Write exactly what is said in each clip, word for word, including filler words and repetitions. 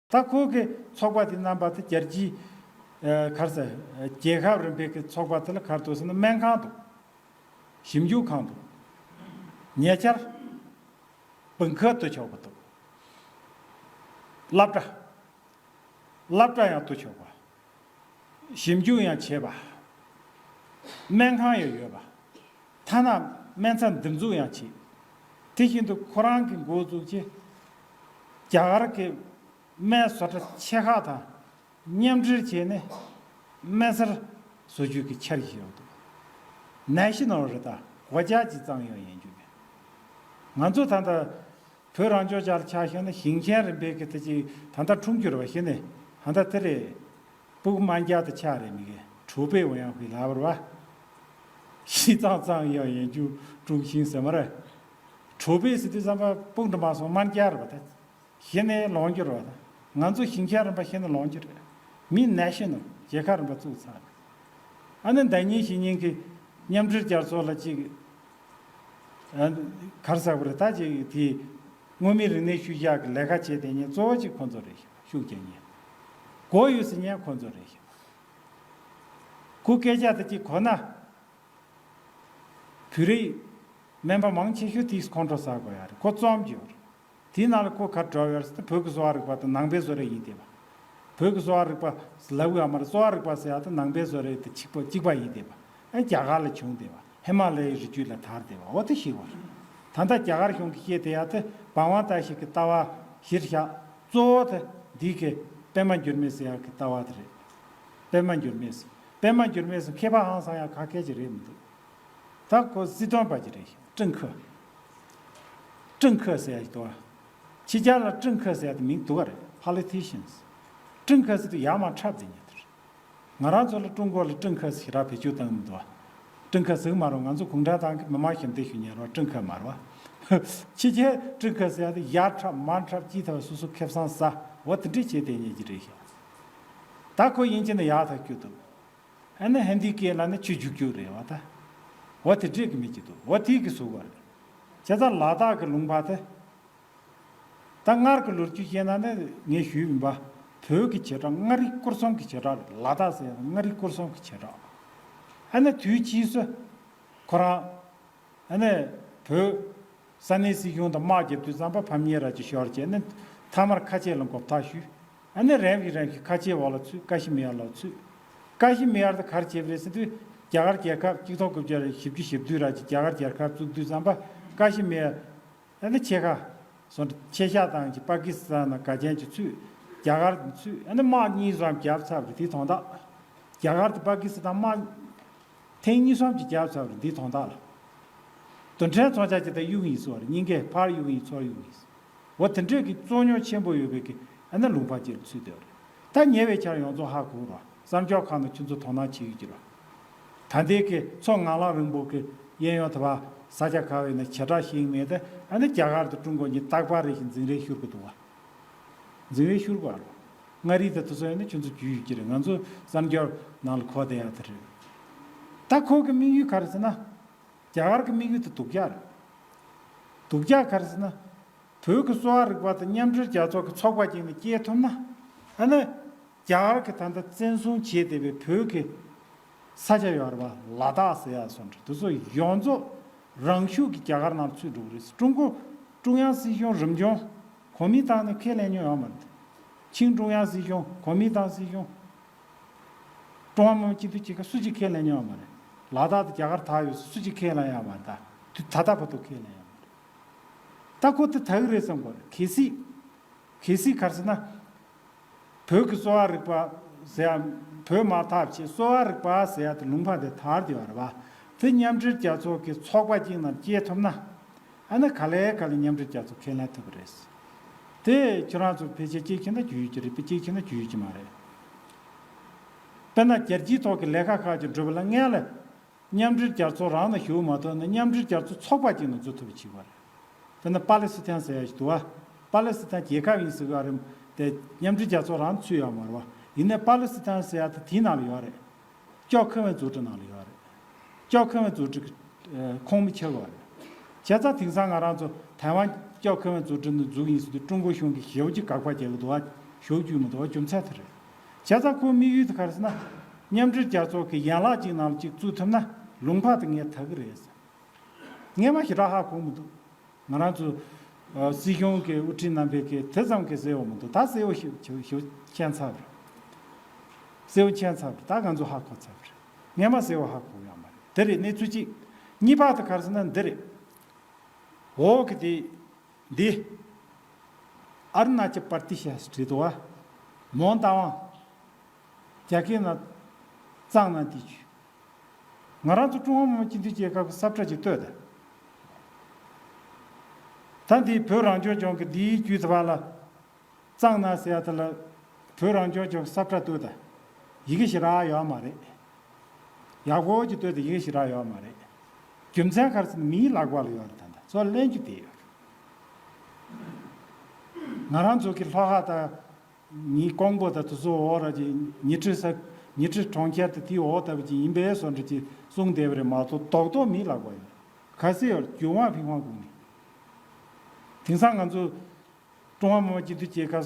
ད་ཁོ་གི་ཚོགས་པ་དེ་རྣམ་པ་དེ་རྒྱལ་སྤྱིའི་ཨ་ག་རེ་ཟེར། རྒྱལ་ཁབ་རིམ་པའི་གི་ཚོགས་པ་དེ་ལ་ག་རེ་འདུག་ཟེར་ན། སྨན་ཁང་འདུག་ཞིབ་འཇུག་ཁང་འདུག་ཉེ་ཆར་བུ་མཁར་དུ་ཆོག་པ་འདུག་སློབ་གྲྭ། སློབ་གྲྭ་ཡང་དུ་ཆོག་པ། ཞིབ་འཇུག་ཡང་བྱེད་པ། སྨན་ཁང་ཡང་ཡོད་པ། ཐ་ན་སྨན་རྩྭ་འདེབས་འཛུགས་ཡང་བྱེད། དེ་བཞིན་དུ་ཁོ་རང་གི་འགོ་བཙུགས་ཀྱིས་རྒྱ་གར་གྱི་སྨན་བཟོ་གྲྭ་ཆེ་ཁག་དང་མཉམ་འབྲེལ་བྱས་ནས་སྨན་གསར་བཟོ་རྒྱུ་གི་འཆར་གཞི་ཡོད་འདུག་ནེ་ཤ་ནལ་རེད། ད་སྒོ་ལྕགས་ཀྱི་རྩང་ཡང་ཡིན་རྒྱུ་མེད། ང་ཚོ་ད་ལྟ་བོད་རང་སྐྱོང་ལྗོངས་ལ་ཆ་བཞག་ན་ཞིང་ཆེན་རིམ་པའི་གི་དེ་ཅིག་ད་ལྟ་འཁྲུངས་རྒྱུ་རེད་པ། གཞི་ནས་ད་ལྟ་དེ་རེད། སྤུ་གུ་དམན་རྒྱ་དེ་ཆགས་རེད། མི་གི་ཁྲོ་པའི་འོ་ཡང་ཧུའེ་ལབ་རེད་པ། ཤི་ཙང་ཙང་ཡང་ཡིན་རྒྱུ་ཀྲུང་ཤིང་ཟེར་མ་རེད། ཁྲོ་པའི་ཟེར་དུས་ཙམ་པ་སྤུ་གུ་འདྲ་མ་སོང་དམན་རྒྱ་རེད་པ། ད་གཞི་ནས་ལོངས་རྒྱུ་རེད་པ། ད་ང་ཚོ་ཞིང་ཆེན་རིམ་པ་གཞི་ནས་ལོངས་རྒྱུ་རེད། མི་ནེ་ཤ་ནལ་རྒྱལ་ཁབ་རིམ་པ་བཙུགས་ཚར་རེད། ཨ་ནི་ཟླ་ཉིན་གཞེས་ནིང་གི་མཉམ་འབྲེལ་རྒྱལ་ཚོགས་ལ་ཅིག་ཨ། ག་རེ་ཟེར་དགོས་རེད། ད་ཅིག་དེ་མངོན་མིན་རིག་གནས་ཤུལ་བཞག་གི་ལས་ཀ་བྱེད་བསྡད་མཁན་གཙོ་བོ་ཅིག་ཁོང་ཚོ་རེད་ཤག་ཤུགས་རྒྱག་མཁན། མགོ་ཡོད་ཟེར་མཁན་ཁོང་ཚོ་རེད་ཤག་ཁོ་སྐད་ཆ་དེ་ཅིག་གོ་ན། བོད་རིགས་སྨན་པ་མང་ཆེ་ཤོས་དེས་ཁོང་ཁྲོ་ཟ་དགོས་ཡ་རེད། ཁོ་རྩོམ་གྱི་ཡོད་རེད། དེའི་ནང་ལ་ཁོ་ག་རེ་འགྲོ་ཡོད་རེད་ཟེར་ན། བོད་ཀྱི་གསོ་བ་རིག་པ་དང་ནང་པའི་བཟོ་རིག་ཡིན་བསྡད་པ། བོད་ཀྱི་གསོ་བ་རིག་པ་ལབ་ཡོད་མ་རེད། གསོ་བ་རིག་པ་ཟེར་ཡ་དེ་ནང་པའི་བཟོ་རིག་དང་གཅིག་པ་གཅིག་པ་ཡིན་བསྡད་པ། ཨ། རྒྱ་གར་ལ་བྱུང་བསྡད་པ། ཧི་མ་ལ་ཡའི་རི་རྒྱུད་ལ་དར་བསྡད་པ། འོ་དེ་ཤེས་དགོས་རེད། ད་ལྟ་རྒྱ་གར་གཞུང་གིས་བཤད་བསྡད་ཡ་དེ་བན་དབང་བཀྲ་ཤིས་ཀྱི་ལྟ་བ་གཞིར་བཞག་གཙོ་བོ་དེ་འདི་གི་པད་མ་འགྱུར་མེད་ཟེར་ཡ་གི་ལྟ་བ་དེ་རེད། པད་མ་འགྱུར་མེད་ཟེར། པད་མ་འགྱུར་མེད་ཟེར་མཁས་པ་ཧང་སང་ཡ་ག་གལ་ཅིག་རེད་མི་འདུག་ད་ཁོ་སྲིད་དོན་པ་ཅིག་རེད། ཀྲིན་ཁི། ཀྲིན་ཁི་ཟེར་ཡ་ཞིག་འདུག་ཨ། ཕྱི་རྒྱལ་ལ་ཀྲིན་ཁི་ཟེར་ཡ་དེ་མིང་འདུག་ག་རེད། Politicians། ཀྲིན་ཁི་ཟེར་དུས་ཡར་མར་འཁྲབ་བསྡད་མཁན་དེ་རེད། ང་རང་ཚོ་ལ་ཀྲུང་གོ་ལ་ཀྲིན་ཁི་ཟེར་ཞེ་དྲག་བེད་སྤྱོད་བཏང་གི་མི་འདུག་ཨ། ཀྲིན་ཁི་ཟེར་གི་མ་རེད། ང་ཚོ་གུང་ཁྲན་ཏང་གི་མི་དམངས་ཞབས་འདེགས་ཞུ་མཁན་རེད་པ། ཀྲིན་ཁི་མ་རེད་པ། ཕྱི་རྒྱལ་ཀྲིན་ཁི་ཟེར་ཡ་དེ་ཡར་འཁྲབ་མར་འཁྲབ་ཅི་ཐུབ་སོ་སོ་ཁེ་བཟང་ཟ། འོ་དེ་འདྲས་བྱས་བསྡད་མཁན་ཅིག་རེད་ཤག་ད་ཁོ་དབྱིན་ཇི་ནས་ཡར་ཐག་བསྐྱོད་འདུག་ཨ་ནི་ཧིན་དི་སྐད་ལ་ནི་ཆུ་རྒྱུག་རྒྱུག་རེད་པ་ད། འོ་དེ་འདྲས་གི་མི་ཅིག་འདུག་འོ་དེ་གི་ཟུག་པ་རེད། བྱས་ཙང་ལ་དྭགས་ཀྱི་ལུང་པ་དེ། ད་སྔར་གྱི་ལོ་རྒྱུས་བཤད་ན་ནི་ངས་ཞུས་ཡིན་པ། བོད་ཀྱི་བྱེ་བྲག་མངའ་རིས་སྐོར་གསུམ་གྱི་བྱེ་བྲག་རེད། ལ་དྭགས་ཟེར་ཡང་མངའ་རིས་སྐོར་གསུམ་གྱི་བྱེ་བྲག་ཨ་ནི་དུས་ཕྱིས་སུ་ཁོ་རང་། ཨ་ནི་བོད་ས་གནས་སྲིད་གཞུང་དང་དམག་རྒྱབ་དུས་ཙམ་པ་ཕམ་ཉེས་ར་ཅིག་ཤོར་བྱས་ནས་མཐའ་མར་ཁ་ཆེ་ལ་མགོ་བཏགས་ཞུས། ཨ་ནི་རིམ་བཞིན་རིམ་བཞིན་ཁ་ཆེ་འོག་ལ་ཚུད། ཀ་ཤི་མིར་ལ་ཚུད། ཀ་ཤི་མིར་དེ་ག་རེ་བྱས་པ་རེད་ཟེར་དུས། རྒྱ་གར་རྒྱལ་ཁབ་གཅིག་སྟོང་དགུ་བརྒྱ་བཞི་བཅུ་ཞེ་བདུན་ར་ཅིག་རྒྱ་གར་རྒྱལ་ཁབ་བཙུགས་དུས་ཙམ་པ་ཀ་ཤི་མིར། ཨ་ནི་ཕྱེད་ཀ་སོང་། ཕྱེད་བཞག་བཏང་ཅིག་པ་ཀི་སི་ཐན་དང་ག་ཅན་ཅིག་ཚུད། རྒྱ་གར་ཚུད། ཨ་ནི་དམག་གཉིས་ཙམ་བརྒྱབ་ཚར་བ་རེད། དེའི་དོན་དག་རྒྱ་གར་དང་པ་ཀི་སི་ཐན་དམག་ཐེངས་གཉིས་གསུམ་ཅིག་བརྒྱབ་ཚར་བ་རེད། དེའི་དོན་དག་ལ། དུ་ཕྲན་ཚོང་ཆ་ཅིག་དང་གཡུག་ཡིན་ཟེར་བ་རེད། གཉིས་ཀས་ཕར་གཡུག་ཡིན་ཚུར་གཡུག་ཡིན་ཟེར། འོ་དེ་འདྲས་ཀྱི་རྩོད་རྙོག་ཆེན་པོ་ཡོད་པའི་གི་ཨ་ནི་ལུང་པ་ཅིག་ལ་ཚུད་བསྡད་པ་རེད། ད་ཉེ་བའི་ཆར་ཡོངས་རྫོགས་ཧ་གོ་ར། གསར་འགྱུར་ཁག་ནང་ཁྱོད་ཚོ་དོ་སྣང་བྱེད་ཀྱི་རེད། ད་ལྟའི་གི་མཚོ་ངང་ལག་རིང་པོ་གི་གཡས་གཡོན་དེ་བ་ས་ཆ་ག་བ་ཡིན་ན་བྱེ་བྲག་ཤེས་ཀྱི་མེད་དེ། ཨ་ནི་རྒྱ་གར་དང་ཀྲུང་གོ་གཉིས་རྟག་པར་རེ་བཞིན་འཛིང་རེས་ཤོར་གི་འདུག་བ། འཛིང་རེས་ཤོར་གི་བ། མངའ་རིས་དེ་དེ་ཚོ་ཡིན་ན་ཁྱོད་ཚོ་རྒྱུས་ཡོད་ཀྱི་རེད། ང་ཚོ་གསར་འགྱུར་ནང་ལ་གོ་བསྡད་ཡ་དེ་རེད། ད་ཁོ་གི་དམིགས་ཡུལ་ག་རེ་ཟེར་ན། རྒྱ་གར་གི་དམིགས་ཡུལ་དེ་སྡུག་ཅག་རེད། སྡུག་ཅག་ག་རེ་ཟེར་ན། བོད་ཀྱི་གསོ་བ་རིག་པ་དང་མཉམ་འབྲེལ་རྒྱལ་ཚོགས་ཀྱི་ཚོགས་པ་ཅིག་ནས་སྐྱེལ་ཐུབ་ན། ཨ་ནི། རྒྱ་གར་གྱིས་ད་ལྟ་བཙན་བཟུང་བྱས་བསྡད་པའི་བོད་ཀྱི་ས་ཆ་ཡོད་རེད་པ། ལ་དྭགས་ཟེར་ཡ་སོགས་འདྲ་དེ་ཚོ་ཡོངས་རྫོགས་རང་ཤུགས་ཀྱིས་རྒྱ་གར་ནང་ཚུད་འགྲོ་གི་རེད། ཀྲུང་གོ་ཀྲུང་དབྱང་སྲིད་གཞུང་རིམ་བྱོན་གོ་མིན་ཏང་ནས་ཁས་ལེན་མྱོང་ཡོད་མ་རེད། ཆིང་ཀྲུང་དབྱང་སྲིད་གཞུང་། གོ་མིན་ཏང་སྲིད་གཞུང་། ཀྲུང་ཧྭ་མི་དམངས་སྤྱི་འཐུས་ཀྱི་ཁ་སུ་གཅིག་ཁས་ལེན་མྱོང་ཡོད་མ་རེད། ལ་དྭགས་དང་རྒྱ་གར་དག་ཡོད་སུ་གཅིག་ཁས་ལེན་ཡོད་མ་རེད། ད་དུས་ད་ལྟ་བར་དུ་ཁས་ལེན་ཡོད་མ་རེད། ད་ཁོ་དེ་དག་རེད་བསམ་གོ་རེད། གལ་སྲིད། གལ་སྲིད་ག་རེ་ཟེར་ན། བོད་ཀྱི་གསོ་བ་རིག་པ་ཟེར་ཡ། བོད་མ་ཐག་ཆད་གསོ་བ་རིག་པ་ཟེར་ཡ་དེ་ལུང་པ་དེ་དར་བསྡད་ཡོད་རེད་པ། དེ་མཉམ་འབྲེལ་རྒྱལ་ཚོགས་ཀྱི་ཚོགས་པ་གཅིག་ནང་སྐྱེལ་ཐུབ་ན། ཨ་ནི་ག་ལེ་ག་ལེ་མཉམ་འབྲེལ་རྒྱལ་ཚོགས་ཁས་ལེན་ཐུབ་པ་རེད། དེ་ཁྱོད་རང་ཚོ་ཕལ་ཆེར་སྐྱེལ་ཁྱེར་ན་རྒྱུས་ཡོད་ཀྱི་རེད་པས། སྐྱེལ་ཁྱེར་ན་རྒྱུས་ཡོད་ཀྱི་མ་རེད། དཔེར་ན་རྒྱལ་སྤྱིའི་ཐོག་གི་ལས་ཀ་ཁག་ཅིག་སྒྲུབ་པ་ལ་སྔོན་ལ། མཉམ་འབྲེལ་རྒྱལ་ཚོགས་རང་ནང་ཞུགས་མ་ཐུབ་ན་མཉམ་འབྲེལ་རྒྱལ་ཚོགས་ཚོགས་པ་གཅིག་ནང་འཛུལ་ཐུབ་པ་བྱེད་དགོས་རེད། དཔེར་ན་པ་ལི་སི་ཐན་ཟེར་ཡ་ཞིག་འདུག་བ། པ་ལི་སི་ཐན་རྒྱལ་ཁབ་ཡིན་ཟེར་གི་རེད་དེ། མཉམ་འབྲེལ་རྒྱལ་ཚོགས་རང་ཚུད་ཡོད་མ་རེད་བ། ཡིན་ནའི་པ་ལི་སི་ཐན་ཟེར་ཡ་དེ་དེའི་ནང་ལ་ཡོད་རེད། ཅོག་ཁེ་ཝན་ཛུའུ་ཀྲི་ནང་ལ་ཡོད་རེད། ཅོག་ཁེ་ཝན་ཛུའུ་ཀྲི་གི་ཁོངས་མི་ཆགས་ཡོད་རེད། བྱས་ཙང་དེང་སང་ང་རང་ཚོ་ཐའེ་ཝན་ཅོག་ཁེ་ཝན་ཛུའུ་ཀྲི་ནང་འཛུལ་ཡིན་ཟེར་དུས་ཀྲུང་གོ་གཞུང་གིས་ཞེ་པོ་ཅིག་དགག་པ་རྒྱག་གི་འདུག་བ། ཞུགས་རྒྱུ་མི་འདུག་རྒྱུ་མཚན་དེ་རེད། བྱས་ཙང་ཁོའི་དམིགས་ཡུལ་དེ་ག་རེ་ཟེར་ན། མཉམ་འབྲེལ་རྒྱལ་ཚོགས་ཀྱི་ཡན་ལག་ཅིག་ནང་ལ་ཅིག་བཙུགས་ཐུབ་ན་ལུང་པ་དེ་ངས་དག་གི་རེད་ཟེར། ངས་མ་ཞེ་དྲག་ཧ་གོ་མི་འདུག་ང་རང་ཚོ་ཨ་སྲིད་གཞུང་གི་དབུ་ཁྲིད་རྣམ་པས་ཀྱིས་དེ་ཙམ་གྱིས་གསལ་བོ་མི་འདུག་ད་གསལ་བོ་ཞིག་ཞིག་ཞིག་མཁྱེན་ཚར་བ་རེད། གསལ་བོ་མཁྱེན་ཚར་བ་རེད། ད་ང་ཚོ་ཧ་གོ་ཚར་བ་རེད། ངས་མ་གསལ་བོ་ཧ་གོ་ཡོད་མ་རེད། དེ་རེད་གནས་ཚུལ་གཅིག་གཉིས་པ་དེ་ག་རེ་ཟེར་ན་འདི་རེད། འོག་གི་དེ། འདི། ཨ་རུ་ན་ཅལ་པར་ཏི་ཤ་ཟེར་བྲིས་འདུག་བ། མོན་རྟ་དབང་། རྒྱ་སྐད་ནང་། གཙང་ན་འདི་ཆུ། ང་རང་ཚོ་ཀྲུང་ཧྭ་མི་དམངས་སྤྱི་མཐུན་རྒྱལ་ཁབ་ཀྱི་ས་ཁྲ་ཅིག་བཏོད་དེ། ད་འདི་བོད་རང་སྐྱོང་ལྗོངས་ཀྱི་འདིའི་བརྒྱུད་དེ་བ་ལ། གཙང་ན་ཟེར་ཡ་དེ་ལ། བོད་རང་སྐྱོང་ལྗོངས་ཀྱི་ས་ཁྲ་བཏོད་དེ། ཡི་གེ་ཞེ་དྲག་ཡོད་མ་རེད། ཡག་པོ་ཅིག་བཏོད་དེ་ཡི་གེ་ཞེ་དྲག་ཡོད་མ་རེད། རྒྱུ་མཚན་ག་རེ་ཟེར་ན་མིའི་ལག་པ་ལ་ཡོད་རེད། ད་ལྟ་ཚུར་ལེན་རྒྱུ་དེ་ཡོད་རེད། ང་རང་ཚོ་གི་ལྷོ་ཁ་དང་། ཉི་ཀོང་པོ་དང་དེ་ཚོ་འོག་ར་ཅིག་ཉི་ཁྲི་ས། ཉི་ཁྲི་གྲོང་ཁྱེར་དེ་དེའི་འོག་ལྟ་བུ་ཅིག་ཡིན་པས་བཟོ་འདྲ་ཅིག་གསུངས་བསྡད་པ་རེད་མ་གཏོགས་རྡོག་རྡོག་མིའི་ལག་པ་ཡོད་རེད། གལ་སྲིད་ཡོད་རྒྱུ་དབང་ཕིང་དབང་གོང་ནས། དེང་སང་ང་ཚོ། ཀྲུང་ཧྭ་མི་དམངས་སྤྱི་མཐུན་རྒྱལ་ཁབ་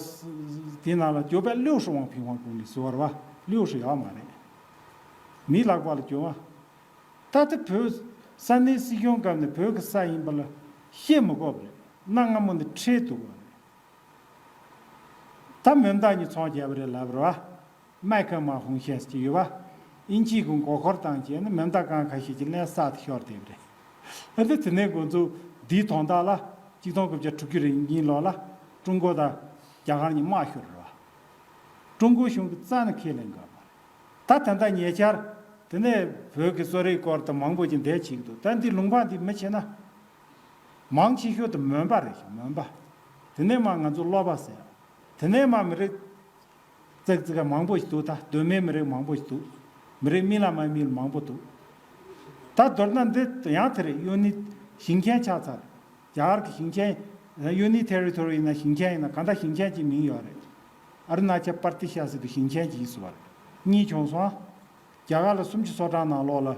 དེའི་ནང་ལ་九百六十万平方公里ཟེར་བ་རེད་བ།六十ཡོད་མ་རེད། མིའི་ལག་པ་ལ་རྒྱུ་བ། ད་ལྟ་བོད་ས་གནས་སྲིད་གཞུང་སྐབས་ནས་བོད་ཀྱི་ས་ཡིན་པ་ལ་བཤད་མི་དགོས་པ་རེད། གནའ་སྔ་མོ་ནས་ཁྲལ་འདུག་པ་རེད། ད་མེ་མདའ་གཉིས་ཚོང་རྒྱག་པ་རེད་ལབ་རེད་བ། 麦克马红线ཟེར་གྱི་ཡོད་པ། དབྱིན་ཇིའི་གི་མགོ་འཁོར་བཏང་བྱས་ནས་མེ་མདའ་གང་ཁ་ཤས་ཀྱི་ལན་གསར་དུ་ཤོར་བསྡད་པ་རེད། ཨ་ནི་དེ་ནས་འགོ་འཛུགས་འདིའི་དོན་དག་ལ་གཅིག་སྟོང་དགུ་བརྒྱ་དྲུག་ཅུ་རེ་གཉིས་ལོ་ལ་ཀྲུང་གོ་དང་རྒྱ་གར་གཉིས་དམག་ཤོར་རེད་བ། ཀྲུང་གོ་གཞུང་གིས་རྩ་ནས་ཁས་ལེན་དགོས་པ་རེད། ད་ད་ལྟ་ཉེ་ཆར་དེ་ནས་བོད་ཀྱི་གསོ་རིག་སྐོར་དང་མང་པོ་ཅིག་འདས་བྱེད་ཀྱི་འདུག་ད་འདི་ལུང་པ་འདི་མི་བྱེད་ན། མང་ཆེ་ཤོས་དེ་མོན་པ་རེད་ཤག་མོན་པ། དེ་ནས་མ་ང་ཚོ་གློ་བ་ཟེར། དེ་ནས་མ་མི་རིགས་ཙག་ཙིག་མང་པོ་ཞིག་འདུག་ད་གདོད་མའི་མི་རིགས་མང་པོ་ཞིག་འདུག་མི་རིགས་མི་ལ་མ་མི་ལ་མང་པོ་འདུག་ད་མདོར་ན་འདི་ཡང་དེ་རེད། ཡུན་ནི་ཞིང་ཆེན་ཆགས་ཚར། རྒྱ་གར་གྱི་ཞིང་ཆེན། ཡུ་ནི་ཊེ་རི་ཊོ་རི་ཡིན་ན་ཞིང་ཆེན་ཡིན་ན་གང་ལྟར་ཞིང་ཆེན་གྱི་མིང་ཡོད་རེད། ཨ་རུ་ན་ཅལ་པར་ཏི་ཤ་ཟེར་དུས་ཞིང་ཆེན་གྱི་ཡིན་ཟེར་བ་རེད། གཉིས་བྱུང་སོང་། རྒྱ་གར་ལ་སུམ་ཅུ་སོ་གྲངས་ནང་ལོགས་ལ།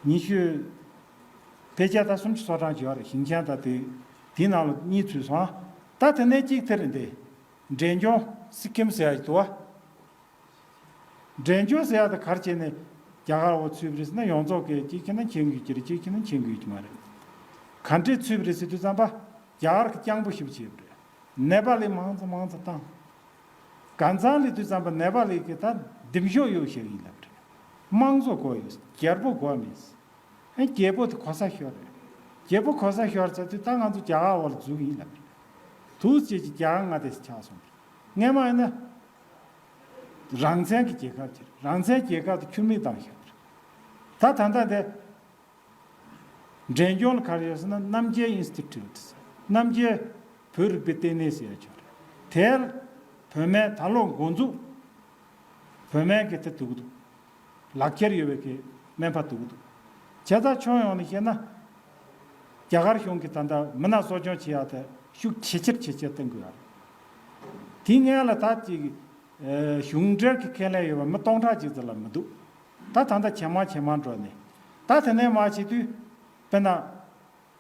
ཉི་ཤུ། ཕལ་ཆེར་ད་སུམ་ཅུ་སོ་གྲངས་ཅིག་ཡོད་རེད། ཞིང་ཆེན་ད་དེ། དེའི་ནང་ལ་གཉིས་ཚུད་སོང་། ད་དེ་ནས་གཅིག་དེ་རེད་འདི། འབྲས་ལྗོངས་སི་ཀིམ་ཟེར་ཡ་ཞིག་འདུག་བ། འབྲས་ལྗོངས་ཟེར་ཡ་དེ་ག་རེ་བྱས་ནས་རྒྱ་གར་འོག་ཚུད་པ་རེད་ཟེར་ན་ཡོངས་རྫོགས་ཀྱི་གཅིག་ཁྱེད་ན་མཁྱེན་གྱི་ཡོད་ཀྱི་རེད། གཅིག་ཁྱེད་ན་མཁྱེན་གྱི་ཡོད་ཀྱི་མ་རེད། ག་འདྲས་ཚུད་པ་རེད་ཟེར་དུས་ཙམ་པ་རྒྱ་གར་གྱི་རྐྱང་པོ་ཞིག་བྱས་པ་རེད། ནེ་པ་ལི་མང་ཙམ་མང་ཙམ་བཏང་། གང་ཚང་ལས་དུས་ཙམ་པ་ནེ་པ་ལི་གི་ད་འདེམས་ཤོག་ཡོད་ཞིག་ཡིན་ལབ་རེད། དམངས་གཙོ་དགོས་ཡོད། རྒྱལ་པོ་དགོས་མེད། ཨ་རྒྱལ་པོ་དེ་གོ་ས་ཤོར་རེད། རྒྱལ་པོ་གོ་ས་ཤོར་ཚར་དུས་ད་ང་ཚོ་རྒྱ་གར་འོག་ལ་འཛུལ་གི་ཡིན་ལབ་རེད། དུས་ཅེས་ཀྱི་རྒྱ་གར་མངའ་སྡེ་ཆགས་སོང་རེད། སྔས་མ་ཡིན་ན། རང་བཙན་གྱི་རྒྱལ་ཁབ་ཅིག་རེད། རང་བཙན་རྒྱལ་ཁབ་དེ་ཁྱུར་མིད་བཏང་བཞག་པ་རེད། ད་ད་ལྟ་དེ། འབྲས་ལྗོངས་ལ་ག་རེ་ཡོད་ཟེར་ན་རྣམ་རྒྱལ་ཨིན་སི་ཊི་ཊུཊ། རྣམ་རྒྱལ་བོད་རིག་པའི་ལྟེ་གནས་ཟེར་ཡ་ཅིག་ཡོད་རེད། དེར་བོད་སྨན་ད་ལོ་འགོ་འཛུགས་བོད་སྨན་གྱི་དེ་འདུག་འདུག་ལག་ཁྱེར་ཡོད་པའི་གི་སྨན་པ་འདུག་འདུག་བྱས་ཙང་ཕྱོགས་ཡོངས་ནས་བཤད་ན། རྒྱ་གར་གཞུང་གིས་ད་ལྟ་མི་སྣ་གསོ་སྐྱོང་བྱེད་ཡ་དེ་ཤུགས་ཇེ་ཆེར་ཇེ་ཆེར་གཏོང་གི་ཡོད་རེད། དེའི་སྔོན་ལ་ད་ཅིག་ཨེ་གཞུང་འབྲེལ་གྱི་ཁས་ལེན་ཡོད་པ་མི་སྟོང་ཕྲག་ཅིག་ཙམ་ལས་མི་འདུག་ད་ད་ལྟ་ཇེ་མང་ཇེ་མང་འགྲོ་ནས། ད་དེ་ནས་མར་བྱེད་དུས་དཔེར་ན།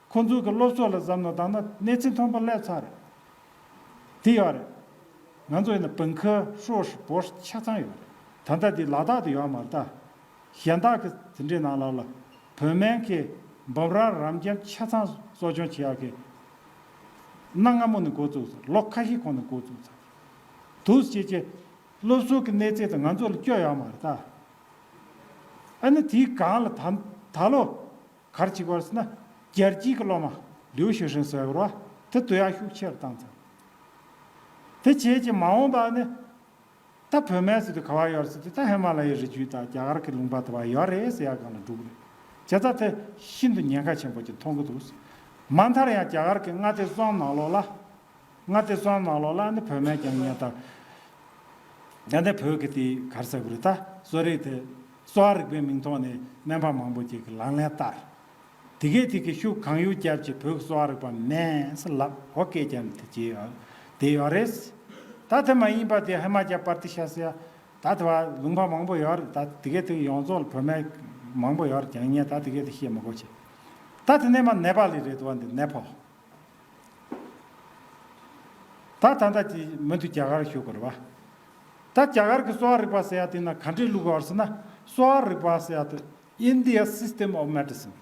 ཁོང་ཚོ་གི་སློབ་གསོ་ལ་བསམ་བློ་བཏང་ན་གནས་ཚད་མཐོན་པོ་སླེབས་ཚར་རེད། དེ་ཡོད་རེད། ང་ཚོ་ཡིན་ན་本科、硕士、博士ཆ་ཚང་ཡོད་རེད། ད་ལྟ་དེ་ལ་དྭགས་དུ་ཡོད་མ་རེད་ད། གཞན་དག་གི་དེ་འདྲའི་ནང་ལོགས་ལ་བོད་སྨན་གྱི་འབུམ་རམས་རབ་འབྱམས་ཆ་ཚང་གསོ་སྐྱོང་བྱེད་ཡག་གི་གནའ་སྔ་མོ་ནས་འགོ་བཙུགས་ཚར། ལོ་ཁ་ཤས་གོང་ནས་འགོ་བཙུགས་ཚར། དུས་ཅེས་ཀྱི་སློབ་གསོ་གི་གནས་ཚད་དེ་ང་ཚོ་ལ་སྐྱོ་ཡོད་མ་རེད་ད། ཨ་ནི་དེའི་སྒང་ལ་ད་ད་ལོ། ག་རེ་བྱེད་དགོས་ཟེར་ན། རྒྱལ་སྤྱིའི་གི་སློབ་མ་留学生ཟེར་བ་དེ་བསྡུ་ཡག་ཤུགས་ཆེ་རུ་བཏང་ཚར། དེ་བྱས་ཀྱི་མ་འོངས་པ་ནི། ད་བོད་སྨན་ཟེར་དུས་ག་བ་ཡོད་ཟེར་དུས་ད་ཧི་མ་ལ་ཡའི་རི་རྒྱུད་དང་རྒྱ་གར་གྱི་ལུང་པ་དེ་བ་ཡོད་རེད་ཟེར་ཡག་སྒང་ལ་འགྲོ་གི་རེད། བྱས་ཙང་དེ་ཤིན་ཏུ་ཉེན་ཁ་ཆེན་པོ་ཅིག་མཐོང་གི་འདུག་མ་མཐར་ཡང་རྒྱ་གར་གྱི་མངའ་སྡེ་གསུམ་ནང་ལོགས་ལ། མངའ་སྡེ་གསུམ་ནང་ལོགས་ལ་ནི་བོད་སྨན་རྒྱག་མཁན་དང་། ད་ལྟ་བོད་ཀྱི་དེ་ག་རེ་ཟེར་དགོས་རེད་ད། གསོ་རིག་དེ་གསོ་བ་རིག་པའི་མིང་ཐོག་ནས་སྨན་པ་མང་པོ་ཅིག་གིས་ལག་ལེན་བསྟར། དེ་གས་དེ་གི་ཤུགས་གང་ཡོད་བརྒྱབ་ཀྱིས་བོད་ཀྱི་གསོ་བ་རིག་པ་མེད་ཟེར་ལབ་འོ་སྐད་རྒྱབ་ནས་དེ་བྱས་ཡོད་དེ་ཡོད་རེད། ད་དེ་མ་ཡིན་པ་དེ་ཧི་མ་ཅལ་པར་ཏི་ཤ་ཟེར་ཡ། ད་དེ་བ་ལུང་པ་མང་པོ་ཡོད་རེད། ད་དེ་གས་དེ་གི་ཡོངས་རྫོགས་ལ་བོད་སྨན་མང་པོ་ཡོད་རེད། རྒྱག་མཁན་ད་དེ་གས་དེ་བཤད་མི་དགོས་ཆེ། ད་དེ་ནས་མ་ནེ་པ་ལི་རེད་འདུག་བ། འདི་ནེ་པ་ལི། ད་ད་ལྟ་དེ་མུ་མཐུད་རྒྱ་གར་ཞུ་དགོས་རེད་བ། ད་རྒྱ་གར་གྱི་གསོ་བ་རིག་པ་ཟེར་ཡ་དེ་ན་ག་འདྲས་བླུག་དགོས་ཟེར་ན། གསོ་བ་རིག་པ་ཟེར་ཡ་དེ་India System of Medicine།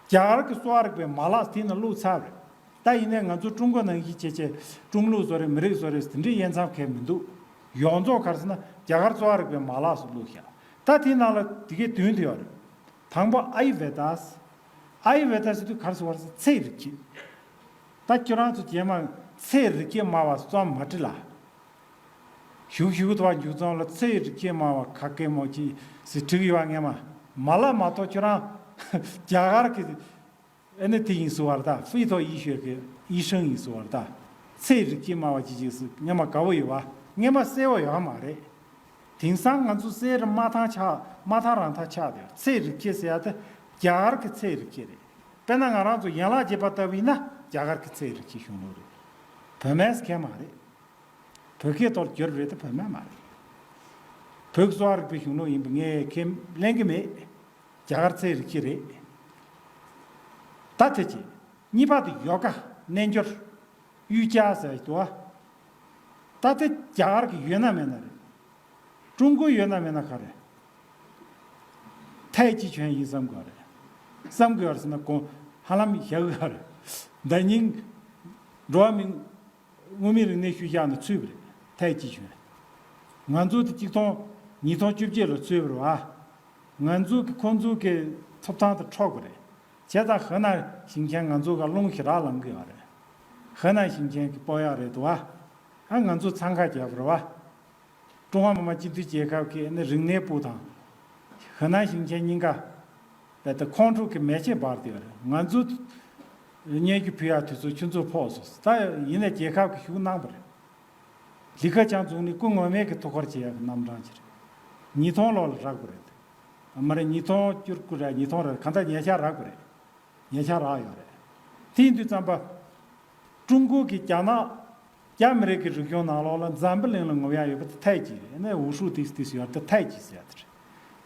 རྒྱ་གར་གྱི་གསོ་བ་རིག་པའི་མ་ལག་དེ་ན་བླུག་ཚར་རེད། ད་ཡིན་ནའི་ང་ཚོ་ཀྲུང་གོ་ནང་བཞིན་བྱས་བྱས་ཀྲུང་ལུགས་བཟོ་རེད། མི་རིགས་བཟོ་རེད། དེ་འདྲའི་དབྱེ་མཚམས་གང་ཡང་མི་འདུག། ཡོངས་རྫོགས་ག་རེ་ཟེར་ན་རྒྱ་གར་གསོ་བ་རིག་པའི་མ་ལག་སུ་བླུག་བཞག། ད་དེའི་ནང་ལ་དེ་གའི་བདུན་དེ་ཡོད་རེད། དང་པོ་ཨ་ཡུ་ཝེ་དཱ། ཨ་ཡུ་ཝེ་དཱ་ཟེར་དུས་ག་རེ་ཟེར་བ་རེད་ཟེར། ཚེ་རིག་བྱེད། ད་ཁྱོད་རང་ཚོ་རྗེས་མ་ཚེ་རིག་བྱེད་སྨྲ་བ་རྩོམ་མ་བྲིས་ལ། ཞུགས་ཞུགས་དུ་བ་མཇུག་རྫོང་ལ་ཚེ་རིག་བྱེད་སྨྲ་བ་ག་གེ་མོ་ཅིག་ཟེར་བྲིས་ཡོད་པ་ངས་མ་མ་ལབ་མ་གཏོགས། ཁྱོད་རང་རྒྱ་གར་གྱི་ཨ་ནི་དེ་ཡིན་ཟེར་བ་རེད་ད། 非洲医学 གི་医生 ཡིན་ཟེར་བ་རེད་ད། ཚེ་རིག་བྱེད་སྨྲ་བ་ཅིག་ཅིག་ཟེར་ངས་མ་དགའ་བོ་ཡོད་པ། ངས་མ་གསལ་བོ་ཡོད་མ་རེད། དེང་སང་ང་ཚོ་གསེར་རི་མ་ཐང་ཆགས་མ་ཐང་རང་ཐང་ཆགས་དེ། ཚེ་རིག་བྱེད་ཟེར་ཡ་དེ་རྒྱ་གར་གྱི་ཚེ་རིག་བྱེད་རེད། དཔེར་ན་ང་རང་ཚོ་ཡན་ལག་བརྒྱད་པ་ལྟ་བུ་ཡིན་ན་རྒྱ་གར་གྱི་ཚེ་རིག་བྱེད་གཞུང་ལུགས་རེད། བོད་སྨན་ཟེར་མཁན་མ་རེད། བོད་སྐད་ཐོག་བསྒྱུར་རེད་དེ། བོད་སྨན་མ་རེད། བོད་ཀྱི་གསོ་བ་རིག་པའི་གཞུང་ལུགས་ཡིན་པ་ངས་ཁས་ལེན་གྱི་མེད། རྒྱ་གར་ཚེ་རིག་བྱེད་རེད། ད་དེ་གཅིག། གཉིས་པ་དེ་ཡོ་ག་རྣལ་འབྱོར། 瑜伽 ཟེར་གྱི་འདུག་བ། ད་དེ་རྒྱ་གར་གྱི་ཡོད་ན་མེད་ན་རེད། ཀྲུང་གོའི་ཡོད་ན་མེད་ན་ག་རེ། 太极拳 ཡིན་བསམ་དགོས་རེད། བསམ་དགོས་རེད་ཟེར་ན་དགོངས་ཧ་ལམ་ཞུ་གི་ཡོད་རེད། ཟླ་ཉིན་འགྲོ་བ་མི་དངོས་མིན་རིག་གནས་ཤུལ་བཞག་ནས་ཚུད་པ་རེད། 太极拳། ང་ཚོ་དེ་གཅིག་སྟོང་ཉིས་སྟོང་བཅོ་བརྒྱད་ལ་ཚུད་པ་རེད་བ། ང་ཚོ་གི་ཁོང་ཚོ་གི་ཐོབ་ཐང་དེ་འཕྲོག་པ་རེད། བྱས་ཙང་ཧི་ནན་ཞིང་ཆེན་ང་ཚོ་ག་རླུང་ཞེ་དྲག་ལངས་གི་ཡོད་རེད། ཧི་ནན་ཞིང་ཆེན་གི་སྤོ་ཡག་རེད་འདུག་བ། ཨ་ང་ཚོ་འཚང་ཁ་རྒྱབ་པ་རེད་བ། ཀྲུང་ཧྭ་མི་དམངས་སྤྱི་མཐུན་རྒྱལ་ཁབ་ཀྱི་ནི་རིག་གནས་པུའུ་དང་། ཧི་ནན་ཞིང་ཆེན་གཉིས་ཀ་རྦད་དེ་ཁོང་ཁྲོ་གི་མེ་ལྕེ་འབར་བསྡད་ཡོད་རེད། ང་ཚོ་སྙན་ཞུ་ཕུལ་ཡག་དུས་ཚོད་ཁྱོད་ཚོ་ཕོག་སོང་། ད་ཡིན་ནའི་རྒྱལ་ཁབ་ཀྱིས་ཤུགས་གནང་པ་རེད། ལི་ཁེ་ཆང་ཚུགས་ནས་སྐུ་ངོ་མས་ཀྱི་ཐུགས་ཁུར་བྱེད་ཡག་གི་རྣམ་གྲངས་ཅིག་རེད། ཉིས་སྟོང་ལོ་ལ་རག་པ་རེད། མ་རེད། ཉིས་སྟོང་བཅུ་དགུ་རེད། ཉིས་སྟོང་རེད། གང་ལྟར་ཉེ་ཆར་རག་པ་རེད། ཉེ་ཆར་རག་ཡོད་རེད། དེ་ཡིན་དུས་ཙམ་པ། ཀྲུང་གོ་གི་རྒྱ་ནག་རྒྱ་མི་རིགས་ཀྱི་རིག་གཞུང་ནང་ལོགས་ལ་འཛམ་བུ་གླིང་ལ་ངོམ་ཡག་ཡོད་པ་དེ་太极་རེད། ཨ་ནི་ཝུ་ཧྲུའུ་ཏིས་ཏིས་ཡོད་དེ་太极་ཟེར་ཡག་དེ་རེད།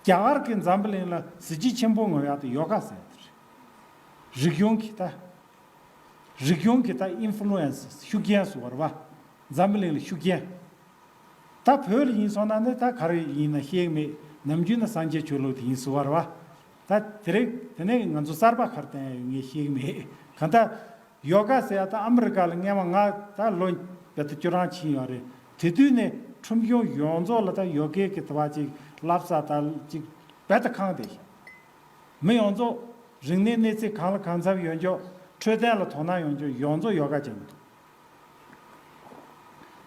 རྒྱ་གར་གྱི་འཛམ་བུ་གླིང་ལ་གཟི་བརྗིད་ཆེན་པོ་ངོམ་ཡག་དེ་ཡོ་ག་ཟེར་ཡག་དེ་རེད། རིག་གཞུང་གི་ད། རིག་གཞུང་གི་ད་ཨིན་ཕུ་ལུ་ཨེན་སི་ཤུགས་རྐྱེན་ཟེར་བ་རེད་བ། འཛམ་བུ་གླིང་ལ་ཤུགས་རྐྱེན། ད་བོད་ལ་ཡིན་སོང་ན་ནི་ད་ག་རེ་ཡིན་ན་ཤེས་ཀྱི་མེད། ནམ་རྒྱུན་ནི་སངས་རྒྱས་ཆོས་ལུགས་དེ་ཡིན་ཟེར་བ་རེད་བ། ད་དེ་རིང་དེ་ནས་ང་ཚོ་གསར་པ་ག་རེ་བསྟན་ཡོད་ངས་ཤེས་ཀྱི་མེད། གང་ལྟར་ཡོ་ག་ཟེར་ཡག་ད་ཨ་མི་རི་ཀ་ལ་སྔས་མ་ང་ད་ལོ་རྦད་དེ་བཅུ་གྲངས་ཕྱིན་ཡོད་རེད། དེ་དུས་ནས་ཁྲོམ་གཞུང་ཡོངས་རྫོགས་ལ་ད་ཡོ་གའི་གི་དེ་བ་ཅིག་བསླབ་ས་ད་ཅིག་རྦད་དེ་ཁེངས་བསྡད་ཤག། མི་ཡོངས་རྫོགས་རིག་གནས་གནས་ཚད་གང་ལ་གང་འཚམ་ཡོད་མཁན། འཕྲོད་བསྟེན་ལ་དོ་སྣང་ཡོད་མཁན་ཡོངས་རྫོགས་ཡོ་ག་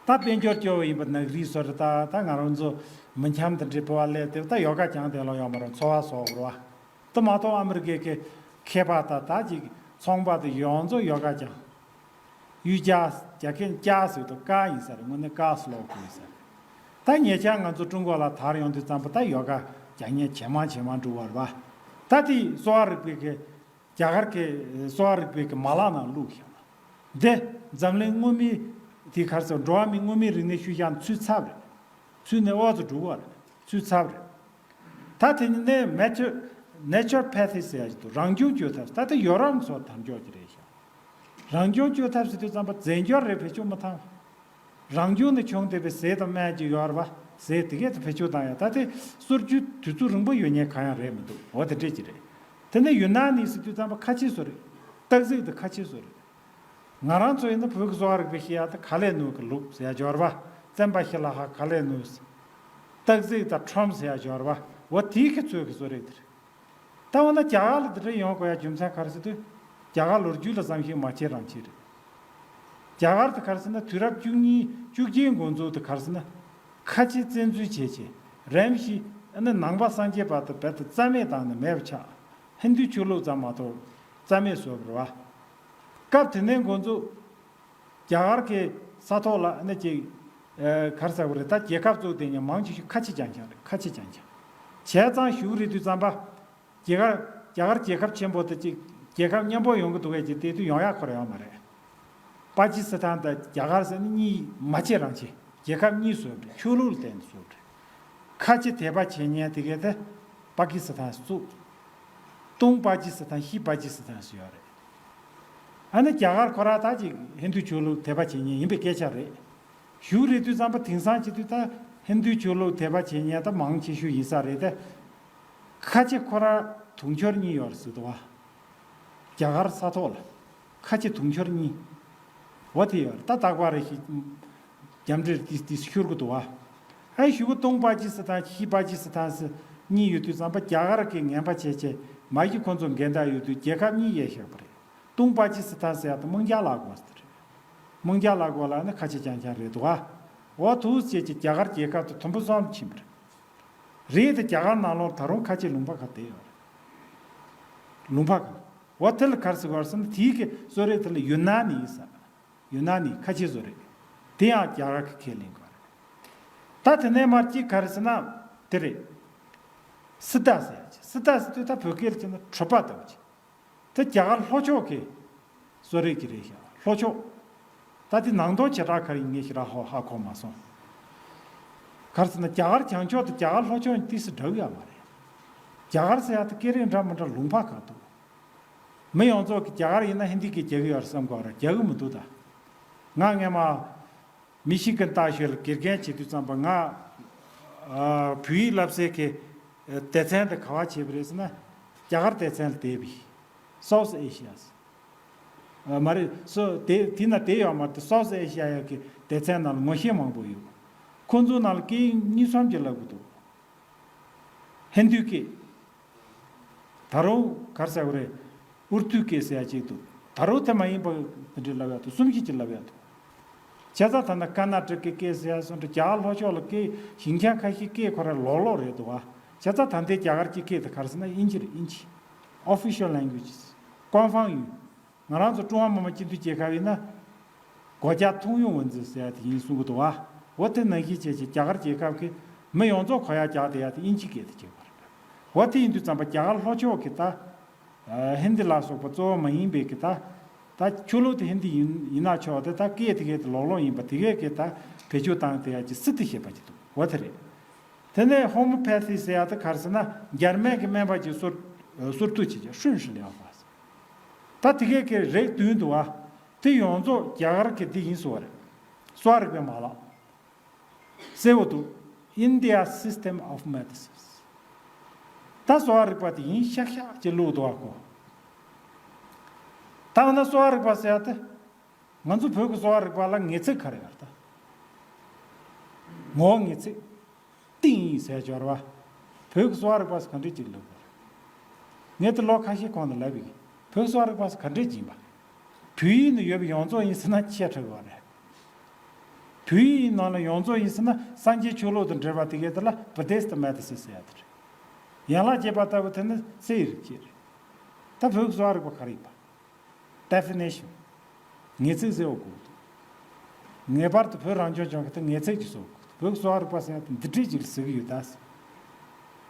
སྦྱང་གི་འདུག། ད་དཔལ་འབྱོར་སྐྱོ་བོ་ཡིན་པ་ནག་རིག་བཟོ་རེད། ད་ད་ང་རང་ཚོ་མི་འཁྱམ་དེ་འདྲའི་སྤོ་བ་སླེབས་ཏེ་ད་ཡོ་ག་སྦྱང་བསྡད་ལོ་ཡོད་མ་རེད། འཚོ་བ་གསོག་རེད་བ། དེ་མ་གཏོགས་ཨ་མི་རི་ཀའི་གི་མཁས་པ་ད་ད་ཅིག་ཚོང་པ་དེ་ཡོངས་རྫོགས་ཡོ་ག་སྦྱང་། 瑜伽། རྒྱ་སྐད་ཀྱ་ཟེར་དུས་ཀ་ཡིན་ས་རེད། དངོས་གནས་ཀ་སློག་དགོས་ས་རེད། ད་ཉེ་ཆར་ང་ཚོ་ཀྲུང་གོ་ལ་དར་ཡོང་དུས་ཙམ་པ་ད་ཡོ་ག་རྒྱག་མཁན་ཇེ་མང་ཇེ་མང་འགྲོ་བ་རེད་བ། ད་དེ་གསོ་བ་རིག་པའི་གི་རྒྱ་གར་གི་གསོ་བ་རིག་པའི་གི་མ་ལག་ནང་བླུགས་ཤག། འདི་འཛམ་གླིང་དངོས་མིན་དེ་ག་རེ་ཟེར། འགྲོ་བ་མིའི་དངོས་མིན་རིག་གནས་ཤུལ་བཞག་ནས་ཚུད་ཚར་བ་རེད། ཚུད་ནས་ཨོ་ཙི་འགྲོ་གི་ཡོད་རེད། ཚུད་ཚར་བ་རེད། ད་དེ་ནི་ནེ་ཆར་ནེ་ཆར་པ་ཐི་ཟེར་ཡག་ཅིག་འདུག། རང་བྱུང་བཅོས་ཐབས། ད་དེ་ཡོ་རོབ་ཚོ་དར་ལྕོག་ཅིག་རེད་ཤག། རང་བྱུང་བཅོས་ཐབས་ཟེར་དུས་ཙམ་པ་རྫས་འགྱུར་རེ་བེད་སྤྱོད་མ་བཏང་། རང་བྱུང་ནས་བྱུང་བསྡད་པའི་ཟས་དང་སྨན་ཅིག་ཡོད་རེད་བ། ཟས་དེ་གས་དེ་བེད་སྤྱོད་བཏང་ཡག། ད་དེ་གསོ་རྒྱུ་དུས་ཚོད་རིང་པོ་ཡོད་མཁན་གང་ཡང་རེད་མི་འདུག། འོ་དེ་འདྲས་ཅིག་རེད། དེ་ནས་ཡུན་ནན་ནི་ཟེར་དུས་ཙམ་པ་ཁ་ཆེ་བཟོ་རེད། སྟག་གཟིག་དེ་ཁ་ཆེ་བཟོ་རེད། ང་རང་ཚོ་ཡིན་ན་བོད་ཀྱི་གསོ་བ་རིག་པའི་ཤེས་ཡག་དེ་ག་ལེ་ནུ་གི་ལུགས་ཟེར་ཡག་ཅིག་ཡོད་རེད་བ། བཙན་པ་ཤི་ལ་ཧ་ག་ལེ་ནུ། སྟག་གཟིག་དང་ཁྲོམ་ཟེར་ཡག་ཅིག་ཡོད་རེད་བ། འོ་དེའི་གི་ཚོད་ཀྱི་བཟོ་རེད་དེ་རེད། ད་འོ་ན་རྒྱ་གར་ལ་འདི་འདྲ་ཡོང་དགོས་ཡག་རྒྱུ་མཚན་ག་རེ་ཟེར་དུས། རྒྱ་གར་ལོ་རྒྱུས་ལ་བསམ་ཤེས་མ་བྱས་རང་བྱས་རེད། རྒྱ་གར་དེ་ག་རེ་ཟེར་ན་དུས་རབས་བཅུ་གཉིས་བཅུ་གཅིག་འགོ་འཛུགས་དེ་ག་རེ་ཟེར་ན། ཁ་ཆེ་བཙན་འཛུལ་བྱས་བྱས་རིམ་བཞིན་ཨ་ནི་ནང་པ་སངས་རྒྱས་པ་དེ་རྦད་དེ་རྩ་མེད་བཏང་ནས་མེད་པ་ཆགས། ཧིན་རྡུ་ཆོས་ལུགས་ཙམ་མ་གཏོགས་རྩ་མེད་བཟོས་པ་རེད་བ། སྐབས་དེ་ནས་འགོ་འཛུགས། རྒྱ་གར་གྱི་ས་ཐོག་ལ་ཨ་ནི་ཅིག་ཨ་ག་རེ་ཟེར་དགོས་རེད། ད་རྒྱལ་ཁབ་བཙུགས་དེ་ཉིད་མང་ཆེ་ཤོས་ཁ་ཆེ་རྐྱང་རྐྱང་རེད། ཁ་ཆེ་རྐྱང་རྐྱང་། བྱས་ཙང་གཞུག་རེད་དུས་ཙམ་པ། རྒྱ་གར་རྒྱ་གར་རྒྱལ་ཁབ་ཆེན་པོ་དེ་ཅིག་རྒྱལ་ཁབ་མཉམ་པོ་ཡོང་གི་འདུག་གས་ཅིག་དེ་དུས་ཡོང་ཡག་ཁོ་རང་ཡོད་མ་རེད། པ་ཀི་སི་ཐན་དང་རྒྱ་གར་ཟེར་ནི་གཉིས་མ་ཆེ་རང་ཆེ། རྒྱལ་ཁབ་གཉིས་བཟོས་པ་རེད། ཆོས་ལུགས་ལ་བརྟེན་ནས་བཟོས་པ་རེད། ཁ་ཆེ་དད་པ་བྱེད་མཁན་དེ་གས་དེ་པ་ཀི་སི་ཐན་བཙུགས། ཏུང་པ་ཀི་སི་ཐན་ཤི་པ་ཀི་སི་ཐན་ཟེར་ཡོད་རེད། ཨ་ནི་རྒྱ་གར་ཁོ་རང་ད་ཅིག་ཧིན་རྡུ་ཆོས་ལུགས་དད་པ་བྱེད་མཁན་ཡིན་པའི་སྐད་ཆ་རེད། གཞུག་རེད་དུས་ཙམ་པ་དེང་སང་བྱེད་དུས་ད་ཧིན་རྡུ་ཆོས་ལུགས་དད་པ་བྱེད་མཁན་ད་མང་ཆེ་ཤོས་ཡིན་ས་རེད་དེ། ཁ་ཆེ་ཁོ་རང་དུང་ཕྱུར་གཉིས་ཡོད་རེད་ཟེར་འདུག་བ། རྒྱ་གར་ས་ཐོག་ལ་ཁ་ཆེ་དུང་ཕྱུར་གཉིས། འོ་དེ་ཡོད་རེད། ད་རྟག་པར་རེ་ཞིག་རྒྱ་འདྲེར་ཏི་ཏི་ཤུར་གི་འདུག་བ། ཨ་ཞུ་གི་སྟོང་པ་ཅི་སི་ཐན་ཤི་པ་ཅི་སི་ཐན་སི་གཉིས་ཡོད་དུས་ཙམ་པ་རྒྱ་གར་གི་ངན་པ་བྱས་བྱས་མ་གཞི་ཁོ་ཚོ་འགལ་ཟླ་ཡོད་དུས་རྒྱལ་ཁབ་གཉིས་ཡས་བཞག་པ་རེད། སྟོང་པ་ཅི་སི་ཐན་ཟེར་ཡག་དེ་དམངས་རྒྱ་ལ་གོ་ཟེར་རེད། དམངས་རྒྱ་ལ་གོ་ལ་ནི་ཁ་ཆེ་རྐྱང་རྐྱང་རེད་འདུག་ཨ། འོ་ཐུགས་རྗེ་ཆེ་རྒྱ་གར་རྒྱལ་ཁབ་དེ་དུམ་བུ་གསུམ་ཕྱིན་པ་རེད། རེད་དེ་རྒྱ་གར་ནང་ལོགས་ད་རུང་ཁ་ཆེ་ལུང་པ་ཁག་བསྡད་ཡོད་རེད། ལུང་པ་ཁག་འོ་དེ་ལ་ག་རེ་ཟེར་དགོས་རེད་ཟེར་ན་དེའི་གི་གསོལ་རས་དེ་ལ་ཡུན་ནན་ནི་ཡིན་ས། ཡུན་ནན་ནི་ཁ་ཆེ་བཟོ་རེད། དེ་ཡང་རྒྱ་གར་གི་ཁས་ལེན་དགོས་རེད། ད་དེ་ནས་མར་གཅིག་ག་རེ་ཟེར་ན་དེ་རེད། སི་ཏཱ་ཟེར་ཡ་ཅིག་སི་ཏཱ་ཟེར་དུས་ད་བོད་སྐད་ལ་བྱས་ན་གྲུབ་པ་ལྟ་བུ་ཅིག་དེ་རྒྱ་གར་ལྷོ་ཕྱོགས་ཀྱི་གསོལ་རས་ཀྱི་རེད་ཤག་ལྷོ་ཕྱོགས། ད་དེ་ནང་དོན་བྱེ་བྲག་ག་རེ་ཡིན་ངས་ཞེ་དྲག་ཧ་ཧ་གོ་མ་སོང་། ག་རེ་ཟེར་ན་རྒྱ་གར་བྱང་ཕྱོགས་དང་རྒྱ་གར་ལྷོ་ཕྱོགས་ཏོག་ཙམ་འདྲ་གི་ཡོད་མ་རེད། རྒྱ་གར་ཟེར་ཡ་དེ་སྐད་རིགས་འདྲ་མི་འདྲ་ལུང་པ་ཁག་འདུག་མི་ཡོངས་རྫོགས་ཀྱིས་རྒྱ་གར་ཡིན་ན་ཧིན་དི་སྐད་རྒྱག་གི་ཡོད་རེད་བསམ་གི་ཡོད་རེད། རྒྱག་གི་མི་འདུག་ད། ང་སྔས་མ་མི་ཤི་གན་ལྟ་ཞོལ་ལ་དགེ་རྒན་བྱེད་དུས་ཙམ་པ་ང་ཨ་བོད་ཡིག་བསླབ་སའི་གི་སྡེ་ཚན་དེ་ག་བ་བྱས་པ་རེད་ཟེར་ན་རྒྱ་གར་སྡེ་ཚན་ལ་བསྡད་པའི་South Asia། ཨ་མ་རེད་སོ་དེ་དེ་ན་བསྡད་ཡོད་མ་རེད། South Asia ཡ་གི་སྡེ་ཚན་ནང་ལ་ངོ་ཤེས་མང་པོ་ཡོད། ཁོང་ཚོ་ནང་ལ་སྐད་ཡིག་གཉིས་གསུམ་ཅིག་བསླབ་གི་འདུག་ཧིན་རྡུའི་སྐད། ད་རུང་ག་རེ་ཟེར་དགོས་རེད། ཨུར་དུའི་སྐད་ཟེར་ཡ་གཅིག་འདུག་ད་རུང་དེ་མ་ཡིན་པ་དེ་འདྲའི་ལབ་ཡ་འདུག་གསུམ་བཞི་ཅིག་ལབ་ཡ་འདུག་བྱས་ཙང་ད་ནི་ཀར་ནཱ་ཊ་ཀའི་སྐད་ཟེར་ཡ་སོགས་འདྲ་རྒྱ་གར་ལྷོ་ཕྱོགས་ལ་སྐད་ཞིང་ཆ་ཁ་ཤས་སྐད་ཁོ་ར་ལོག་ལོག་རེད་འདུག་བ། བྱས་ཙང་ད་ལྟའི་རྒྱ་གར་གྱི་སྐད་དེ་ག་རེ་ཟེར་ན་དབྱིན་ཇི་རེད། དབྱིན་ཇི། Official languages།官方语། ང་རང་ཚོ་ཀྲུང་ཧྭ་མི་དམངས་སྤྱི་མཐུན་རྒྱལ་ཁབ་ཡིན་ན། 国家通用文字ཟེར་ཡ་དེ་ཡིན་གསུང་གི་འདུག་བ། འོ་དེ་ནང་བཞིན་བྱས་བྱས་རྒྱ་གར་རྒྱལ་ཁབ་ཀྱི་མི་ཡོངས་རྫོགས་གོ་ཡ་རྒྱག་བསྡད་ཡ་དེ་དབྱིན་ཇི་སྐད་དེ་བྱེད་དགོས་རེད། འོ་དེ་ཡིན་དུས་ཙམ་པ་རྒྱ་གར་ལྷོ་ཕྱོགས་ཀྱི་ད། ཧིན་དི་ལ་སོགས་པ་གཙོ་བོ་མ་ཡིན་པའི་གི་ད། ད་ཆོས་ལུགས་དེ་ཧིན་དི་ཡིན་ཡིན་ན་ཆོག་དེ་ད་སྐད་དེ་གའི་དེ་ལོག་ལོག་ཡིན་པ་དེ་གའི་གི་ད་བེད་སྤྱོད་བཏང་དེ་ཡ་ཅིག་སི་ཏི་ཞེས་པ་ཅིག་འདུག་འོ་དེ་རེད། དེ་ནས་ཧོ་མོ་པེ་ཐི་ཟེར་ཡ་དེ་ག་རེ་ཟེར་ན་འཇར་མན་གྱི་སྨན་པ་ཅིག་གསོ་གསོ་བཏུབ་བྱེད་ཀྱི་ཧྲུན་ཧྲི་ལིའོ་ཧྥ། ད་དེ་གའི་གི་རིགས་བདུན་འདུག་བ། དེ་ཡོངས་རྫོགས་རྒྱ་གར་གྱི་འདི་ཡིན་གསུང་བ་རེད། གསོ་བ་རིག་པའི་མ་ལག་གསལ་བོ་འདུག India system of medicines། ད་གསོ་བ་རིག་པ་དེ་ཡིན་ཤག་ཤག་ཅེས་བླུགས་འདུག་བ་གོ། ད་འོ་ན་གསོ་བ་རིག་པ་ཟེར་ཡ་དེ། ང་ཚོ་བོད་ཀྱི་གསོ་བ་རིག་པ་ལ་ངེས་ཚིག་ག་རེ་ཡོད་རེད་ད། ངོ་བོ་ངེས་ཚིག་ཏིང་ཡིན་ཟེར་སྦྱོར་བ། བོད་ཀྱི་གསོ་བ་རིག་པ་སུ་ག་འདྲས་ཅིག་ལབ་དགོས་རེད། ངས་དེ་ལོ་ཁ་ཤས་གོང་དུ་ལབ་པའི་བོད་གསོ་བ་རིག་པ་སུ་ག་འདྲས་ཅིག་ཡིན་པ། བོད་ཡིག་ནང་ཡོད་པ་ཡོངས་རྫོགས་ཡིན་ཟེར་ན་ཆེ་དྲགས་པ་རེད། བོད་ཡིག་ནང་ལ་ཡོངས་རྫོགས་ཡིན་ཟེར་ན་སངས་རྒྱས་ཆོས་ལུགས་དང་འབྲེལ་བ་དེ་གའི་དེ་ལ་Buddhist medicine ཟེར་ཡ་དེ་རེད། ཡན་ལག་བརྒྱད་པ་ལྟ་བུ་དེ་ནི་རྩེ་ཡི་རིག་བྱེད་རེད། ད་བོད་ཀྱི་གསོ་བ་རིག་པ་ག་རེ་ཡིན་པ། Definition། ངེས་ཚིག་ཟེར་བ་གོ། ངེས་པར་དུ་བོད་རང་སྐྱོང་ལྗོངས་ཀྱི་ད་ངེས་ཚིག་ཅིག་བཟོ་དགོས། བོད་ཀྱི་གསོ་བ་རིག་པ་ཟེར་ཡ་དེ་འདི་འདྲས་ཅིག་ལ་ཟེར་གྱི་ཡོད་ད་ཟེར།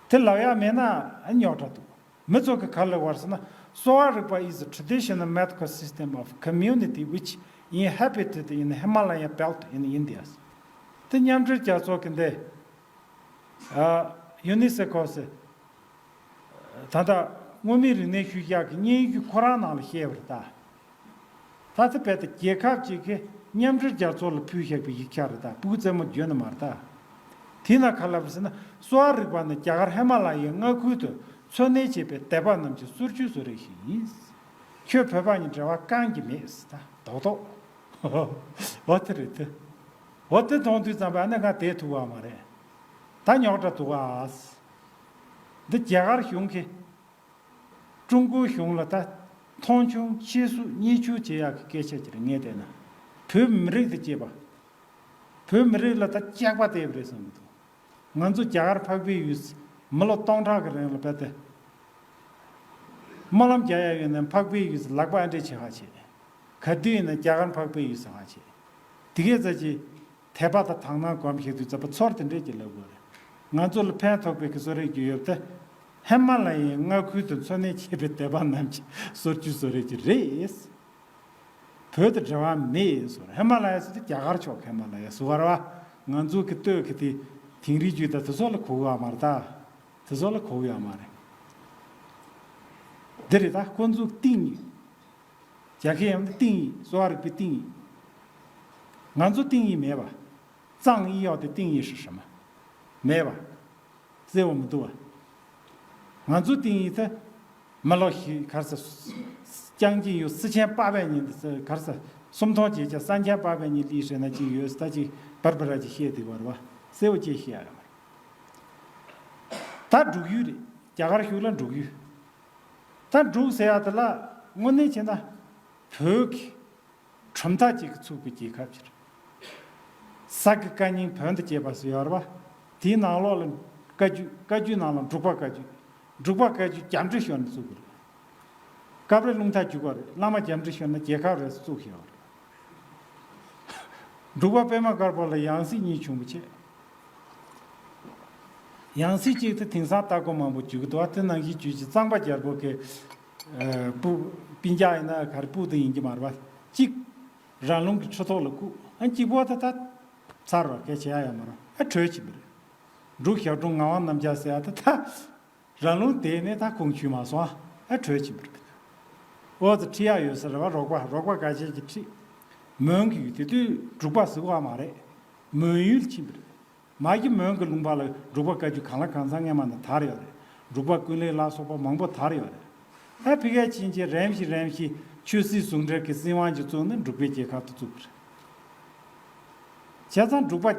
དེ་ལབ་ཡ་མེད་ན་ཨ་རྙོག་དྲ་འདུག་མི་ཚོ་གི་ག་རེ་ལབ་པ་ཟེར་ན་གསོ་བ་རིག་པ is a traditional medical system of community which inhabited in Himalaya belt in India། དེ་མཉམ་འབྲེལ་རྒྱལ་ཚོགས་ཀྱི་འདི། ཨ། ཡུ་ནི་སི་ཁོ་ཟེར། ད་ལྟ་མངོན་མིན་རིག་གནས་ཤུལ་བཞག་གི་སྙན་ཞུ་ཁོ་རང་ནང་ལ་བཤད་པ་རེད་ད། ད་ལྟ་རྦད་དེ་རྒྱལ་ཁབ་ཅིག་གིས་མཉམ་འབྲེལ་རྒྱལ་ཚོགས་ལ་ཕུལ་བཞག་པའི་ཡིག་ཆ་རེད་ད། སྤུ་གུ་རྩེད་མོ་བརྗོད་ནི་མ་རེད་ད། དེས་ན་ག་རེ་ལབ་པ་ཟེར་ན་གསོ་བ་རིག་པ་ནི་རྒྱ་གར་ཧི་མ་ལ་ཡའི་མངའ་ཁུལ་དུ་འཚོ་གནས་བྱེད་པའི་སྡེ་པ་རྣམས་ཀྱི་སོར་ཆུད་བཟོ་རིག་ཞིག་ཡིན། ཁྱོད་བོད་པ་ཉིད་འབྲེལ་བ་རྐང་གཅིག་མེད་ཟེར་ད་རྡོག་རྡོག་འོ་དེ་རེད་དེ། འོ་དེ་མཐོང་དུས་ཙམ་པ་ཨ་ནི་ང་དེ་ཐུག་པ་མ་རེད། ད་རྙོག་དྲ་འདུག་ཨ། འདི་རྒྱ་གར་གཞུང་གིས་ཀྲུང་གོའི་གཞུང་ལ་ད་མཐོང་ཆུང་ཆེ་སུ་གཉེན་ཆུང་བྱེད་ཡག་གི་སྐད་ཆ་ཅིག་རེད། ངས་བལྟས་ན་བོད་མི་རིགས་དང་བཅས་པ། བོད་མི་རིགས་ལ་ད་སྐྱག་པ་བལྟས་པ་རེད་བསམ་གྱི་འདུག་ང་ཚོ་རྒྱ་གར་འཕགས་པའི་ཡུལ་མི་ལོ་སྟོང་ཕྲག་གི་རིང་ལ་བལྟས་ཏེ། སྨོན་ལམ་རྒྱག་ཡ་ཡོད་ན་འཕགས་པའི་ཡུལ་ལག་པ་ཨ་འདྲས་བྱེད་ཧ་བྱེད། ག་དུས་ཡིན་ན་རྒྱ་གར་འཕགས་པའི་ཡུལ་ཟེར་ཧ་བྱེད། དེ་གས་ཙམ་གྱིས། དད་པ་དང་དག་སྣང་སྒོམ་ཞིག་དུས་ཙམ་པ་ཚོར་དེ་འདྲས་ཀྱི་ལབ་དགོས་རེད། ང་ཚོ་ལ་ཕན་ཐོགས་པའི་གི་གསོ་རིག་རྒྱུ་ཡོད་དེ། ཧི་མ་ལ་ཡའི་མངའ་ཁུལ་དུ་འཚོ་གནས་བྱེད་པའི་སྡེ་པ་རྣམས་ཀྱི་སོར་ཆུད་བཟོ་རིག་ཅིག་རེད། བོད་དང་འབྲེལ་བ་མེད་ཟེར། ཧི་མ་ལ་ཡ་ཟེར་དུས་རྒྱ་གར་ཕྱོགས་ཧི་མ་ལ་ཡ་ཟེར་བ་རེད་བ། ང་ཚོ་གི་སྟོད་གི་དེ་དིང་རི་རྒྱུད་དང་དེ་ཚོ་ལ་གོ་གི་ཡོད་མ་རེད་ད། དེ་ཚོ་ལ་གོ་གི་ཡོད་མ་རེད། འདི་རེད་ད་ཁོ་ཚོ་གཏིང་ནས། རྒྱ་སྐད་ཡང་ཏིང་ཡིག་གསོ་བ་རིག་པའི་ཏིང་ཡིག་ང་ཚོ་ཏིང་ཡིག་མེད་པ། ཙང་ཡིག་ཡོད་དེ་ཏིང་ཡིག་ཧྲི་ཧྲི་མ། མེད་པ། གསལ་བོ་མི་འདུག་བ། ང་ཚོ་ཏིང་ཡིག་དེ་མི་ལོ་ཞིག་གར་ས་རྐྱང་གཅིག་ཡོད་སི་ཆེན་པ་བས་ཉིན་དེ་གར་ས་སུམ་མཐོང་བྱེད་ཀྱང་ས་ཆེན་པ་བས་ཉིན་ལི་ཧྲེ་ན་གཅིག་ཡོད་ས་ད་གཅིག་བར་བར་ར་གཅིག་བཤད་དེ་བར་བ་གསལ་བོ་ཅིག་བཤད་ཡ་ཡོད་མ་རེད། ད་འབྲུག་ཡུལ་རེད། རྒྱ་གར་གཞུག་ལ་འབྲུག་ཡུལ། ད་འབྲུག་ཟེར་ཡ་དེ་ལ་དངོས་གནས་བྱས་ན་བོད་ཀྱི་གྲུབ་མཐའ་གཅིག་གིས་ཚུགས་པའི་རྒྱལ་ཁབ་ཅིག་རེད། ས་དགེ་བཀའ་རྙིང་བོན་དུ་བཅས་པ་སུ་ཡོད་རེད་པ། དེའི་ནང་ལོགས་ལ་བཀའ་བརྒྱུད། བཀའ་བརྒྱུད་ནང་ལ་འབྲུག་པ་བཀའ་བརྒྱུད། འབྲུག་པ་བཀའ་བརྒྱུད་རྒྱ་འབྲི་ཤོར་ནས་བཙུགས་པ་རེད། སྐབས་རེ་རླུང་རྟ་རྒྱུག་པ་རེད། བླ་མ་རྒྱ་འབྲི་ཤོར་ན་རྒྱལ་ཁབ་རེད་བཙུགས་ཤོར་བ་རེད། འབྲུག་པ་པད་མ་དཀར་པོ་ལ་ཡང་སྲིད་གཉིས་བྱུང་བ་བྱས། ཡང་སྲིད་གཅིག་དེ་དེང་སང་ལྟ་སྒོ་མང་པོ་བརྒྱུད་ཀྱི་འདུག་བ། དེ་ནང་བཞིན་བརྒྱུད་ཀྱི་གཙང་པ་རྒྱལ་པོ་གི་ཨ་སྤུ། སྤུན་ཀྱག་ཡིན་ན་ག་རེ་སྤུ་དེ་ཡིན་གྱི་མ་རེད་པ། གཅིག་རང་ལུང་གི་ཁྲི་ཐོག་ལ་བཀུག་ཨ་གཅིག་པོ་དེ་ད་ཚར་བ་གལ་ཆེ་ཡ་ཡོད་མ་རེད། ཨ་བྲོས་ཕྱིན་པ་རེད། འབྲུག་ཞབས་དྲུང་ངག་དབང་རྣམ་རྒྱལ་ཟེར་ཡ་དེ་ད། རང་ལུང་དེ་ནས་ད་ཁུངས་འཁྱོལ་མ་སོང་ཨ་བྲོས་ཕྱིན་པ་རེད། འོ་ཙི་ཁྲིད་ཡག་ཡོད་ས་རེད་བ། རོགས་པ་རོགས་པ་འགའ་ཤས་ཀྱིས་ཁྲིད། མོན་གྱི་ཡུལ་དེ་དུས་འབྲུག་པ་ཟེར་གོ་བ་མ་རེད། མོན་ཡུལ་ཕྱིན་པ་རེད། མ་གཞི་མོན་གྱི་ལུང་པ་ལ་འབྲུག་པ་བཀའ་བརྒྱུད་གང་ལ་གང་འཚམ་སྔས་མ་ནས་དར་ཡོད་རེད། འབྲུག་པ་ཀུན་ལེགས་ལ་སོགས་པ་མང་པོ་དར་ཡོད་རེད། ཨ་ཕ་གིར་ཕྱིན་རྗེས་རིམ་བཞིན་རིམ་བཞིན་ཆོས་སྲིད་ཟུང་འབྲེལ་གྱི་སྲིད་དབང་ཅིག་བཙུགས་ནས་འབྲུག་པའི་རྒྱལ་ཁབ་དེ་བཙུགས་པ་རེད། བྱས་ཙང་འབྲུག་པ།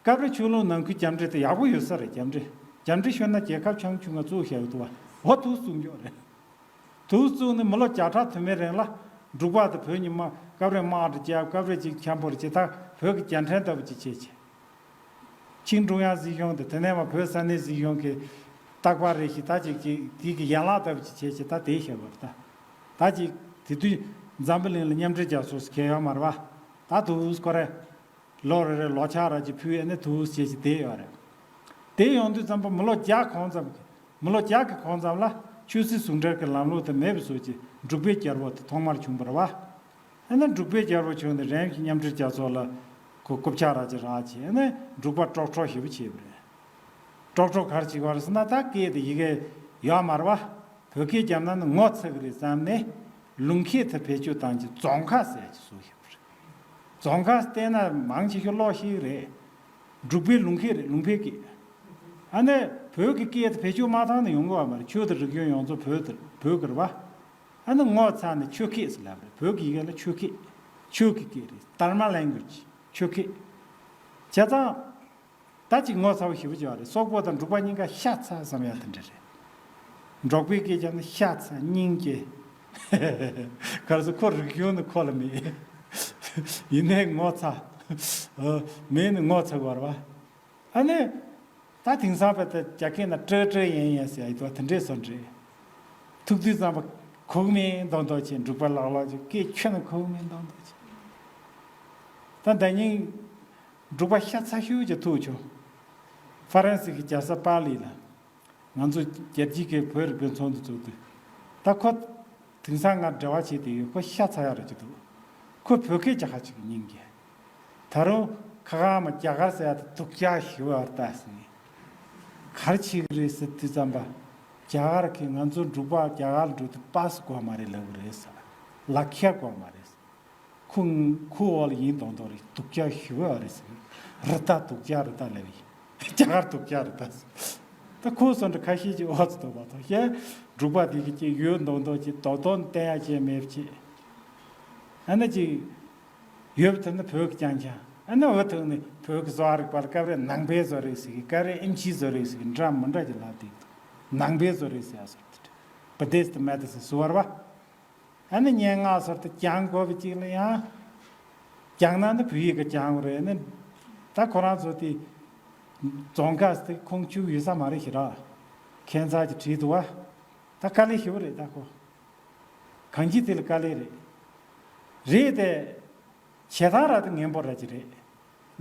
སྐབས་རེ་ཆོས་ལུགས་ནང་ཁུལ་རྒྱ་འདྲེ་དེ་ཡག་པོ་ཡོད་ས་རེད། རྒྱ་འདྲེ། རྒྱ་འདྲེ་ཤོར་ན་རྒྱལ་ཁབ་ཆུང་ཆུང་ང་བཙུགས་བཞག་ཡོད་འདུག་བ། འོ་དུས་བཙུགས་མགྱོགས་རེད། དུས་བཙུགས་ནས་མི་ལོ་བརྒྱ་ཕྲག་དུ་མའི་རིང་ལ་འབྲུག་པ་དེ་བོད་ཉིད་མ་སྐབས་རེ་དམག་འདྲ་རྒྱབ། སྐབས་རེ་ཅིག་འཆམ་པོ་རེ་བྱེད། ད་བོད་ཀྱི་རྒྱལ་ཕྲན་ལྟ་བུ་ཅིག་བྱས་བྱས། ཆིང་ཀྲུང་དབྱང་སྲིད་གཞུང་དེ་དེ་ནས་མ་བོད་ས་གནས་སྲིད་གཞུང་གི་རྟག་པར་རེ་ཞིག་ད་ཅིག་ཅིག་དེ་གི་ཡན་ལག་ལྟ་བུ་ཅིག་བྱས་བྱས་ད་དེ་བཞག་པ་རེད། ད་ད་ཅིག་དེ་དུས་འཛམ་བུ་གླིང་ལ་མཉམ་འབྲེལ་རྒྱལ་ཚོགས་སུ་འཁེལ་ཡོད་མ་རེད་བ། ད་དུས་ཁོ་རེ། ལོ་རེ་རེ་ལོ་ཆག་ར་ཅིག་ཕུལ་ཡས་ནས་དུས་བྱས་ཅིག་བསྡད་ཡོད་རེད། དེ་ཡོང་དུས་ཙམ་པ་མི་ལོ་བརྒྱ་གོང་ཙམ་གྱི། མི་ལོ་བརྒྱ་གི་གོང་ཙམ་ལ་ཆོས་སྲིད་ཟུང་འབྲེལ་གྱི་ལམ་ལུགས་དེ་མེད་པའི་བཟོ་ཅིག་འབྲུག་པའི་རྒྱལ་པོ་དེ་ཐོག་མར་བྱུང་བ་རེད་བ། ཨ་ནི་འབྲུག་པའི་རྒྱལ་པོ་བྱུང་ནས་རིམ་བཞིན་མཉམ་འབྲེལ་རྒྱལ་ཚོགས་ལ་ཁོ་རྐུབ་ཆག་ར་ཅིག་རག་བྱས། ཨ་ནི་འབྲུག་པ་ཀྲོག་ཀྲོག་ཞེ་པོ་བྱས་པ་རེད། ཀྲོག་ཀྲོག་ག་རེ་བྱེད་ཀྱི་ཡོད་རེད་ཟེར་ན། ད་སྐད་དེ་ཡི་གེ་ཡོད་མ་རེད་བ། བོད་སྐད་རྒྱབ་ན་ནི་ངོ་ཚ་གི་རེད་བསམ་ནས་ལུང་ཁྱད་དེ་བེད་སྤྱོད་བཏང་རྗེས་རྫོང་ཁ་ཟེར་ཅིག་བཟོས་ཡོད་པ་རེད། རྫོང་ཁ་བལྟས་ན་མང་ཆེ་ཤོས་ཀློག་ཤེས་ཀྱི་རེད། འབྲུག་པའི་ལུང་ཁྱད་རེད། ལུང་པའི་སྐད། ཨ་ནི་བོད་ཀྱི་སྐད་དེ་བེད་སྤྱོད་མ་བཏང་ན་ཡོང་གི་ཡོད་མ་རེད། ཆོས་དང་རིག་གཞུང་ཡོངས་རྫོགས་བོད་དེ་བོད་ཀྱི་རེད་བ། ཨ་ནི་ངོ་ཚ་ནས་ཆོས་སྐད་ཟེར་ལབ་རེད། བོད་ཀྱི་ཡི་གེ་ལ་ཆོས་སྐད། ཆོས་ཀྱི་སྐད་རེད། དྷརྨ་ལེང་གུ་ཨེཇ། ཆོས་སྐད། བྱས་ཙང་། ད་ཅིག་ངོ་ཚ་བོ་ཞེ་པོ་ཅིག་ཡོད་རེད། སོག་པོ་དང་འབྲུག་པ་གཉིས་ཀ་ཤ་ཚ་བསམ་ཡ་དེ་འདྲ་རེད། འབྲོག་པའི་སྐད་ཆ་ནི་ཤ་ཚ་སྙིང་རྗེ། ག་རེ་ཟེར། ཁོ་རིག་གཞུང་ནི་ཁོ་ལ་མེད། ཡིན་ནའི་ངོ་ཚ། ཨོ། མེད་ནི་ངོ་ཚ་དགོས་རེད་བ། ཨ་ནི། ད་དེང་སང་བས་ད་རྒྱ་སྐད་ནང་ཀྲེ་ཀྲེ་ཡན་ཡན་ཟེར་ཡ་ཡོད་པ་དེ་འདྲས་སོ་འདྲས། ཐུག་དུས་ཙམ་པ་ཁུག་མེད་མདོག་མདོག་བྱས། འབྲུག་པ་ལགས་ལགས་ཀྱི་སྐད་ཁྱོན་ནས་ཁུག་མེད་མདོག་མདོག་བྱས། ད་ད་ནི། འབྲུག་པ་ཤ་ཚ་ཤོས་ཀྱི་ཐུག་བྱུང་། ཧྥ་རན་སི་གི་རྒྱལ་ས་པཱ་ལི་ལ། ང་ཚོ་རྒྱལ་སྤྱིའི་གི་བོད་རིག་པའི་ཚོགས་འདུ་ཚོགས་དུས། ད་ཁོ། དེང་སང་ང་འབྲེལ་བ་བྱེད་དེ་ཡོད། ཁོ་ཤ་ཚ་ཡ་ར་ཅིག་འདུག་ཁོ་བོད་སྐད་རྒྱག་ཁ་ཅིག་སྙིང་རྗེ། ད་རུང་ཁ་ཁ་མ་རྒྱ་གར་ཟེར་ཡ་དེ་སྡུག་ཅག་ཞེ་པོ་ཡོད་རེད་ད་ཟེར། ག་རེ་བྱེད་ཀྱི་རེད་ཟེར་དུས་ཙམ་པ། རྒྱ་གར་གྱིས་ང་ཚོ་འབྲུག་པ་རྒྱ་གར་ལ་འགྲོ་དུས་པཱ་སི་དགོས་མ་རེད་ལབ་ཀྱི་རེད་ཟེར། ལག་ཁྱེར་དགོས་མ་རེད་ཟེར། ཁོ། ཁོའི་འོག་ལ་ཡིན་མདོག་མདོག་རེད། སྡུག་ཅག་ཞེ་པོ་ཡོད་རེད་ཟེར། རི་དྭགས་སྡུག་ཅག་རི་དྭགས་ལབ་ཡིན། རྒྱ་གར་སྡུག་ཅག་རི་དྭགས་ཟེར། ད་ཁོ་སོང་འདྲ་ཁ་ཤས་ཀྱིས་ཨོ་ཙི་འདུག་པ་དང་། ཤེས། འབྲུག་པ་དེ་གི་ཅིག་ཡོད་མདོག་མདོག་ཅིག་རྡོག་རྡོག་བསྟན་ཡ་ཅིག་མེད་པ་ཅིག་ཨ་ནི་ཅིག་ཡོད་པ་དེ་ནི་བོད་ཀྱི་རྐྱང་རྐྱང་། ཨ་ནི་འོ་དེ་ནི་བོད་ཀྱི་གསོ་བ་རིག་པ་ལ་སྐབས་རེ་ནང་པའི་བཟོ་རེད་ཟེར་གི། སྐབས་རེ་ཨེམ་ཆིའི་བཟོ་རེད་ཟེར་གི། འདྲ་མི་འདྲ་ཅིག་ལབ་བསྡད་ཀྱི་འདུག་ནང་པའི་བཟོ་རེད་ཟེར་ཡ་སོགས་དེ་འདྲ། བུ་དྷིསྟ་མེ་ཌི་སིན་ཟེར་བ་རེད་བ། ཨ་ནི་སྙན་ངག་སོགས་དེ་སྦྱང་དགོས་པ་ཅིག་ལ་ཡང་། སྦྱང་ན་ནི་བོད་ཡིག་གི་སྦྱང་དགོས་རེད། ཨ་ནི་ད་ཁོ་རང་ཚོ་དེ་རྫོང་ཁ་དེ་ཁོང་བཅུག་ཡོད་ས་མ་རེད་ཞེ་དྲག་ཁྱད་མཚར་གྱི་བྲིས་འདུག་བ། ད་དཀའ་ལས་ཞེ་པོ་རེད་ད་ཁོ། གང་ཅི་དེ་ལ་དཀའ་ལས་རེད། རེད་དེ། བྱེད་སྟངས་ར་དེ་ངན་པོ་ར་ཅིག་རེད།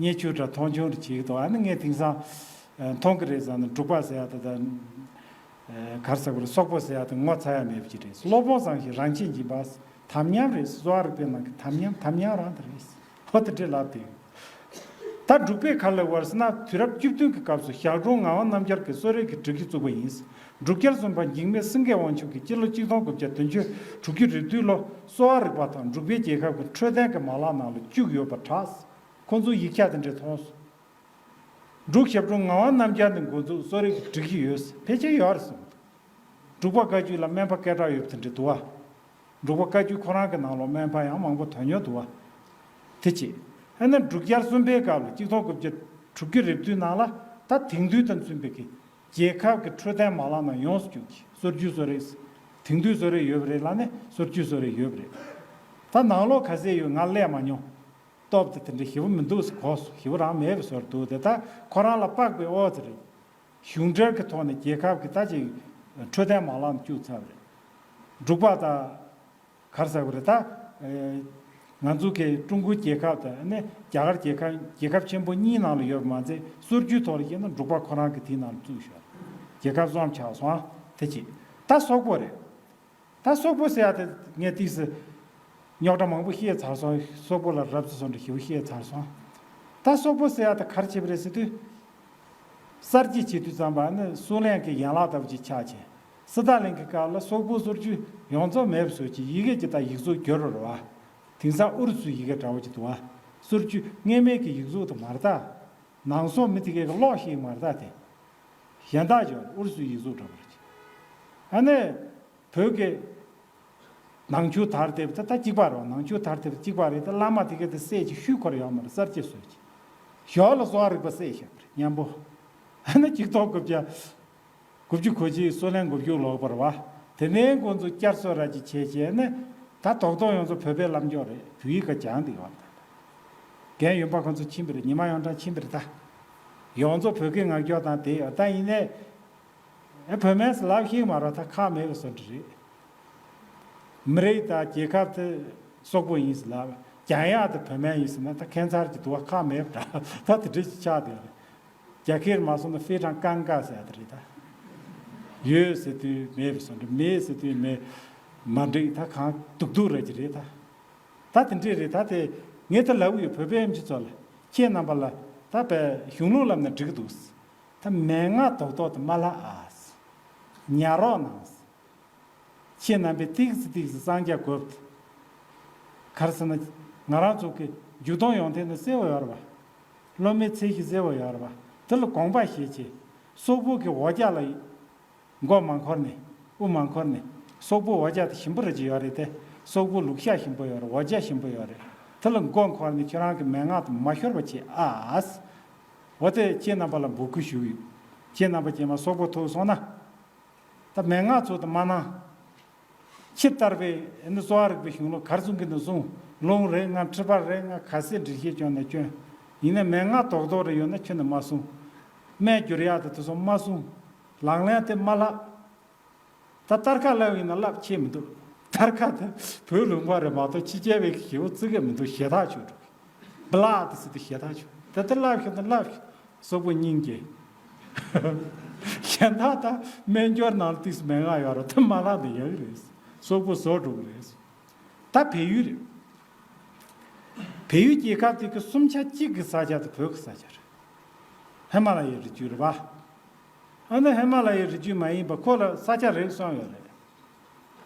བརྙས་བཅོས་འདྲ་མཐོང་ཆུང་འདྲ་བྱེད་ཀྱི་འདུག་ཨ་ནི་ངས་དེང་སང་། ཨ། མཐོང་གི་རེད་བསམ་ནས་འབྲུག་པ་ཟེར་ཡ་དེ་དང་། ཨ། ག་རེ་ཟེར་དགོས་རེད། སོག་པོ་ཟེར་ཡ་དེ་ངོ་ཚ་ཡ་མེད་པ་ཅིག་རེད། བློ་སྦྱོང་བཟང་ཞིང་རང་ཆས་འཇིགས་པ། དམ་ཉམས་རེད། གསོ་བ་རིག་པའི་ནང་གི་དམ་ཉམས། དམ་ཉམས་རང་དེ་རེད། ཧོ་དེ་འདྲས་ལབ་དེ། ད་ ད་འབྲུག་པའི་ག་རེ་ལབ་པ་རེད་ཟེར་ན། དུས་རབས་བཅུ་བདུན་གྱི་སྐབས་སུ་ཞག་གྲོང་ངག་དབང་རྣམ་རྒྱལ་གྱིས་གསོ་རིག་གི་སྒྲིག་གཞི་བཙུགས་པ་ཡིན། འབྲུག་རྒྱལ་གསུམ་པ་འཇིགས་མེད་སེང་གེ་དབང་ཕྱུག་གིས་སྤྱི་ལོ་གཅིག་སྟོང་དགུ་བརྒྱ་བདུན་ཅུ་དྲུག་ཅུ་རེ་བདུན་ལོར་གསོ་བ་རིག་པ་དང་འབྲུག་པའི་རྒྱལ་ཁབ་ཀྱི་འཕྲོད་བསྟེན་གྱི་མ་ལག་ནང་ལ་བཅུག་ཡོད་པར་གྲགས། ཁོང་ཚོས་ཡིག་ཆ་དེ་འདྲ་མཐོང་སོང་། འབྲུག་ཞབས་དྲུང་ངག་དབང་རྣམ་རྒྱལ་ནས་འགོ་འཛུགས་གསོ་རིག་གི་སྒྲིག་གཞི་ཡོད། ཕལ་ཆེར་ཡོད་རེད་གསུངས་འདུག་འབྲུག་པ་བཀའ་བརྒྱུད་ལ་སྨན་པ་སྐད་གྲགས་ཡོད་པ་དེ་འདྲ་འདུག་བ། འབྲུག་པ་བཀའ་བརྒྱུད་ཁོ་རང་གི་ནང་ལོགས་སྨན་པ་ཡང་མང་པོ་དོན་ཡོད་འདུག་བ། དེ་གཅིག་ཨ་ནི་འབྲུག་རྒྱལ་གསུམ་པའི་སྐབས་ལ་གཅིག་སྟོང་དགུ་བརྒྱ་དྲུག་ཅུ་རེ་བདུན་ནང་ལ། ད་དེང་དུས་དང་མཚུངས་པའི་གི་རྒྱལ་ཁབ་ཀྱི་འཕྲོད་བསྟེན་མ་ལག་ནང་ཡོངས་སུ་བཅུག་གི་གསོ་བཅོས་གསོ་རིག་དེང་དུས་གསོ་རིག་ཡོད་པ་རེད་ལབ་ནས་གསོ་བཅོས་གསོ་རིག་ཡོད་པ་རེད། ད་ནང་ལོགས་ག་ཚད་ཡོད་ང་ཀླད་མ་མྱོང་། སྟོབས་དེ་དེ་འདྲ་ཞེ་པོ་མི་འདུག་ཟེར་གོ་སོང་། ཞེ་པོ་རང་མེད་པའི་བཟོ་འདྲ་འདུག་དེ་ད་ཁོ་རང་ལ་དཔག་པའི་ཨོ་ཙི་རེད། གཞུང་འབྲེལ་གྱི་ཐོག་ནས་རྒྱལ་ཁབ་ཀྱི་ད་ཅིག་འཕྲོད་བསྟེན་མ་ལག་ནང་བཅུག་ཚར་བ་རེད། འབྲུག་པ་དང་ག་རེ་ཟེར་དགོས་རེད་ད། ཨེ། ང་ཚོ་གི་ཀྲུང་གོའི་རྒྱལ་ཁབ་དང་ནི་རྒྱ་གར་རྒྱལ་ཁབ། རྒྱལ་ཁབ་ཆེན་པོ་གཉིས་ནང་ལ་ཡོད་པ་མ་ཚད་སྲོལ་རྒྱུན་ཐོག་ལ་བཤད་ན་འབྲུག་པ་ཁོ་རང་གི་དེའི་ནང་ལ་བཙུགས་ཤག་རྒྱལ་ཁབ་གསུམ་ཆགས་སོང་། དེ་གཅིག་ད་སོག་པོ་རེད། ད་སོག་པོ་ཟེར་ཡ་དེ་ངས་ཏིག་ཙི་རྙོག་དྲ་མང་པོ་བཤད་ཚར་སོང་། སོག་པོ་ལ་རབ་ཙམ་བཟོ་འདྲ་ཞེ་པོ་བཤད་ཚར་སོང་། ད་སོག་པོ་ཟེར་ཡ་དེ་ག་རེ་བྱས་པ་རེད་ཟེར་དུས། གསར་བརྗེ་བྱེད་དུས་ཙམ་པ་ནི་སུའུ་ལེན་གྱི་ཡན་ལག་ལྟ་བུ་ཅིག་ཆགས་བྱས། སི་ཏཱ་ལིན་གྱི་སྐབས་ལ་སོག་པོའི་སྲོལ་རྒྱུན་ཡོངས་རྫོགས་མེད་པ་བཟོས་བྱས་ཡི་གེ་ཅིག་དང་ཡིག་གཟུགས་བསྒྱུར་བ་རེད་བ། དེང་སང་ཨུ་རུ་སུའི་ཡི་གེ་འདྲ་བོ་ཅིག་འདུག་བ། སྲོལ་རྒྱུན་སྔོན་མའི་གི་ཡིག་གཟུགས་དེ་མ་རེད་ད། ནང་སོག་མི་དེ་གས་ཀྱི་ཀློག་ཤེས་མ་རེད་ད་དེ། གཞན་དག་ཅིག་ཨུ་རུ་སུའི་ཡིག་གཟུགས་འདྲ་བོ་རེད། ཨ་ནི། བོད་ཀྱི་ནང་ཆོས་དར་དེབ་ད་ད་གཅིག་པ་རེད་བ། ནང་ཆོས་དར་དེབ་གཅིག་པ་རེད། ད་བླ་མ་དེ་གས་དེ་བསད་ཅིག་ཤུལ་འཁོར་ཡོད་མ་རེད། གསར་བརྗེ་བཟོས་ཅིག་ཞོར་ལ་གསོ་བ་རིག་པ་བསད་བཞག་པ་རེད་མཉམ་པོ། ཨ་ནི་གཅིག་སྟོང་དགུ་བརྒྱ་དགུ་བཅུ་གོ་གཅིག་སུའུ་ལེན་འགོ་བཙུགས་ལོག་པ་རེད་བ། དེ་ནས་ཁོང་ཚོ་བསྐྱར་གསོ་ར་ཅིག་བྱས་བྱས་ནས་ད་རྡོག་རྡོག་ཡོངས་རྫོགས་བོད་པའི་ལམ་འཇོག་རེད། བོད་ཡིག་ག་སྦྱངས་བསྡད་ཡོད་རེད། རྒན་ཡུམ་པ་ཁོང་ཚོ་ཕྱིན་པ་རེད། ཉི་མ་ཡོངས་གྲངས་ཕྱིན་པ་རེད་ད། ཡོངས་རྫོགས་བོད་སྐད་ངག་སྐྱོར་དང་དེ་ཡོད་ད། ཡིན་ནའི། ཨེ་བོད་སྨན་ཟེར་ལབ་ཤེས་མ་རེད། ད་ཁག་མེད་པའི་བཟོ་འདྲ་རེད། མི་རིགས་དང་རྒྱལ་ཁབ་དེ་སོག་པོ་ཡིན་ཟེར་ལབ། རྒྱག་ཡག་དེ་བོད་སྨན་ཡིན་ཟེར་ན་ད་ཁྱད་མཚར་གྱི་འདུག་བ། ཁག་མེད་པ་འདྲ། ད་དེ་འདྲ་ཞིག་ཆགས་བསྡད་རེད། རྒྱ་སྐད་མ་སོང་ན་ཧྥེ་ཀྲང་ཀང་ཀ་ཟེར་ཡག་དེ་རེད་ད། ཡོད་ཟེར་དུས་མེད་པའི་བཟོ་འདྲ། མེད་ཟེར་དུས་མེད། མ་འགྲིག་ད་གང་སྡུག་སྡུག་རེད་ཀྱི་རེད་ད། ད་དེ་འདྲས་རེད་ད། དེ་ངས་ད་ལབ་ཡོད། བོད་པའི་ཨེམ་ཆི་ཚོ་ལ། ཁྱེད་རྣམ་པ་ལ་ད་བས་གཞུང་ལུགས་ལབ་ན་འགྲིག་གི་འདུག་ད་མན་ངག་རྡོག་རྡོག་དེ་མ་ལབ་ཨ། ཉར་རོགས་གནང་། ཁྱེད་རྣམ་པས་ཏིག་ཙི་ཏིག་ཙི་གསང་རྒྱ་དགོས། ག་རེ་ཟེར་ན། ང་རང་ཚོ་གི་མཇུག་སྡོམ་ཡོང་ཐེངས་ནི་གསལ་བོ་ཡོད་རེད་བ། སློབ་མའི་ཚད་གཞི་གསལ་བོ་ཡོད་རེད་བ། དེ་ལ་དགོངས་པ་བཞེས་བྱས། སོག་པོ་གི་འོ་ཇ་ལ་མགོ་མ་འཁོར་ནས། དབུ་མ་འཁོར་ནས། སོག་པོ་འོ་ཇ་དེ་ཞིམ་པོ་རེ་ཅིག་ཡོད་རེད་དེ། སོག་པོ་ལུག་ཤ་ཞིམ་པོ་ཡོད་རེད། འོ་ཇ་ཞིམ་པོ་ཡོད་རེད། དེ་ལ་མགོ་འཁོར་ནས་ཁྱོད་རང་གི་མན་ངག་དེ་མ་ཤོར་བ་བྱེད་ཨ། འོ་དེ་ཁྱེད་རྣམ་པ་ལ་འབོད་སྐུལ་ཞུ་གི་ཡོད། ཁྱེད་རྣམ་པ་རྗེས་མ་སོག་པོ་ཐུག་སོང་ན། ད་མན་ངག་ཚོ་དེ་མ་གནང་། ཁྱེད་ལྟར་བའི་ཨ་ནི་གསོ་བ་རིག་པའི་གཞུང་ལུགས་ག་རེ་གསུང་གི་ན་གསུང་། རླུང་རེད་ང་། མཁྲིས་པ་རེད་ང་། ག་ཚད་འགྲེལ་བཤད་སྐྱོན་ན་སྐྱོན། ཡིན་ན་མན་ངག་རྡོག་རྡོག་རེ་ཡོད་ན་ཁྱོན་ནས་མ་གསུང་། སྨན་བསྒྱུར་ཡག་དེ་དེ་ཚོ་མ་གསུང་། ལག་ལེན་དེ་མ་ལབ། ད་སྟར་ཁ་ལབ་ཡིན་ན་ལབ་ཆེ་མི་འདུག་སྟར་ཁ་དེ་བོད་ལུང་པ་རེད་མ་གཏོགས་ཕྱི་རྒྱལ་བའི་ཞེ་པོ་བརྩི་གི་མི་འདུག་ཞེ་ཐག་ཆོད་འགྲོ་གི། བླ་དེ་ཟེར་དུས་ཞེ་ཐག་ཆོད། དེ་ལྟར་ལབ་ཤོག་ད་ལབ་ཤོག་སོག་པོ་སྙིང་རྗེ། གཞན་དག་ད་སྨན་སྦྱོར་ནང་ཏིག་ཙམ་མན་ངག་ཡོད་རེད། ད་མ་ལབ་ན་ཡག་གི་རེད། སོག་པོ་བཟོ་འགྲོ་གི་རེད། ད་བལ་ཡུལ་རེད། བལ་ཡུལ་རྒྱལ་ཁབ་དེ་གི་གསུམ་ཆ་གཅིག་གི་ས་ཆ་དེ་བོད་ཀྱི་ས་ཆ་རེད། ཧི་མ་ལ་ཡའི་རི་རྒྱུད་རེད་པ། ཨ་ནི་ཧི་མ་ལ་ཡའི་རི་རྒྱུད་མ་ཡིན་པ་ཁོ་ལ་ས་ཆ་རིགས་གསུམ་ཡོད་རེད།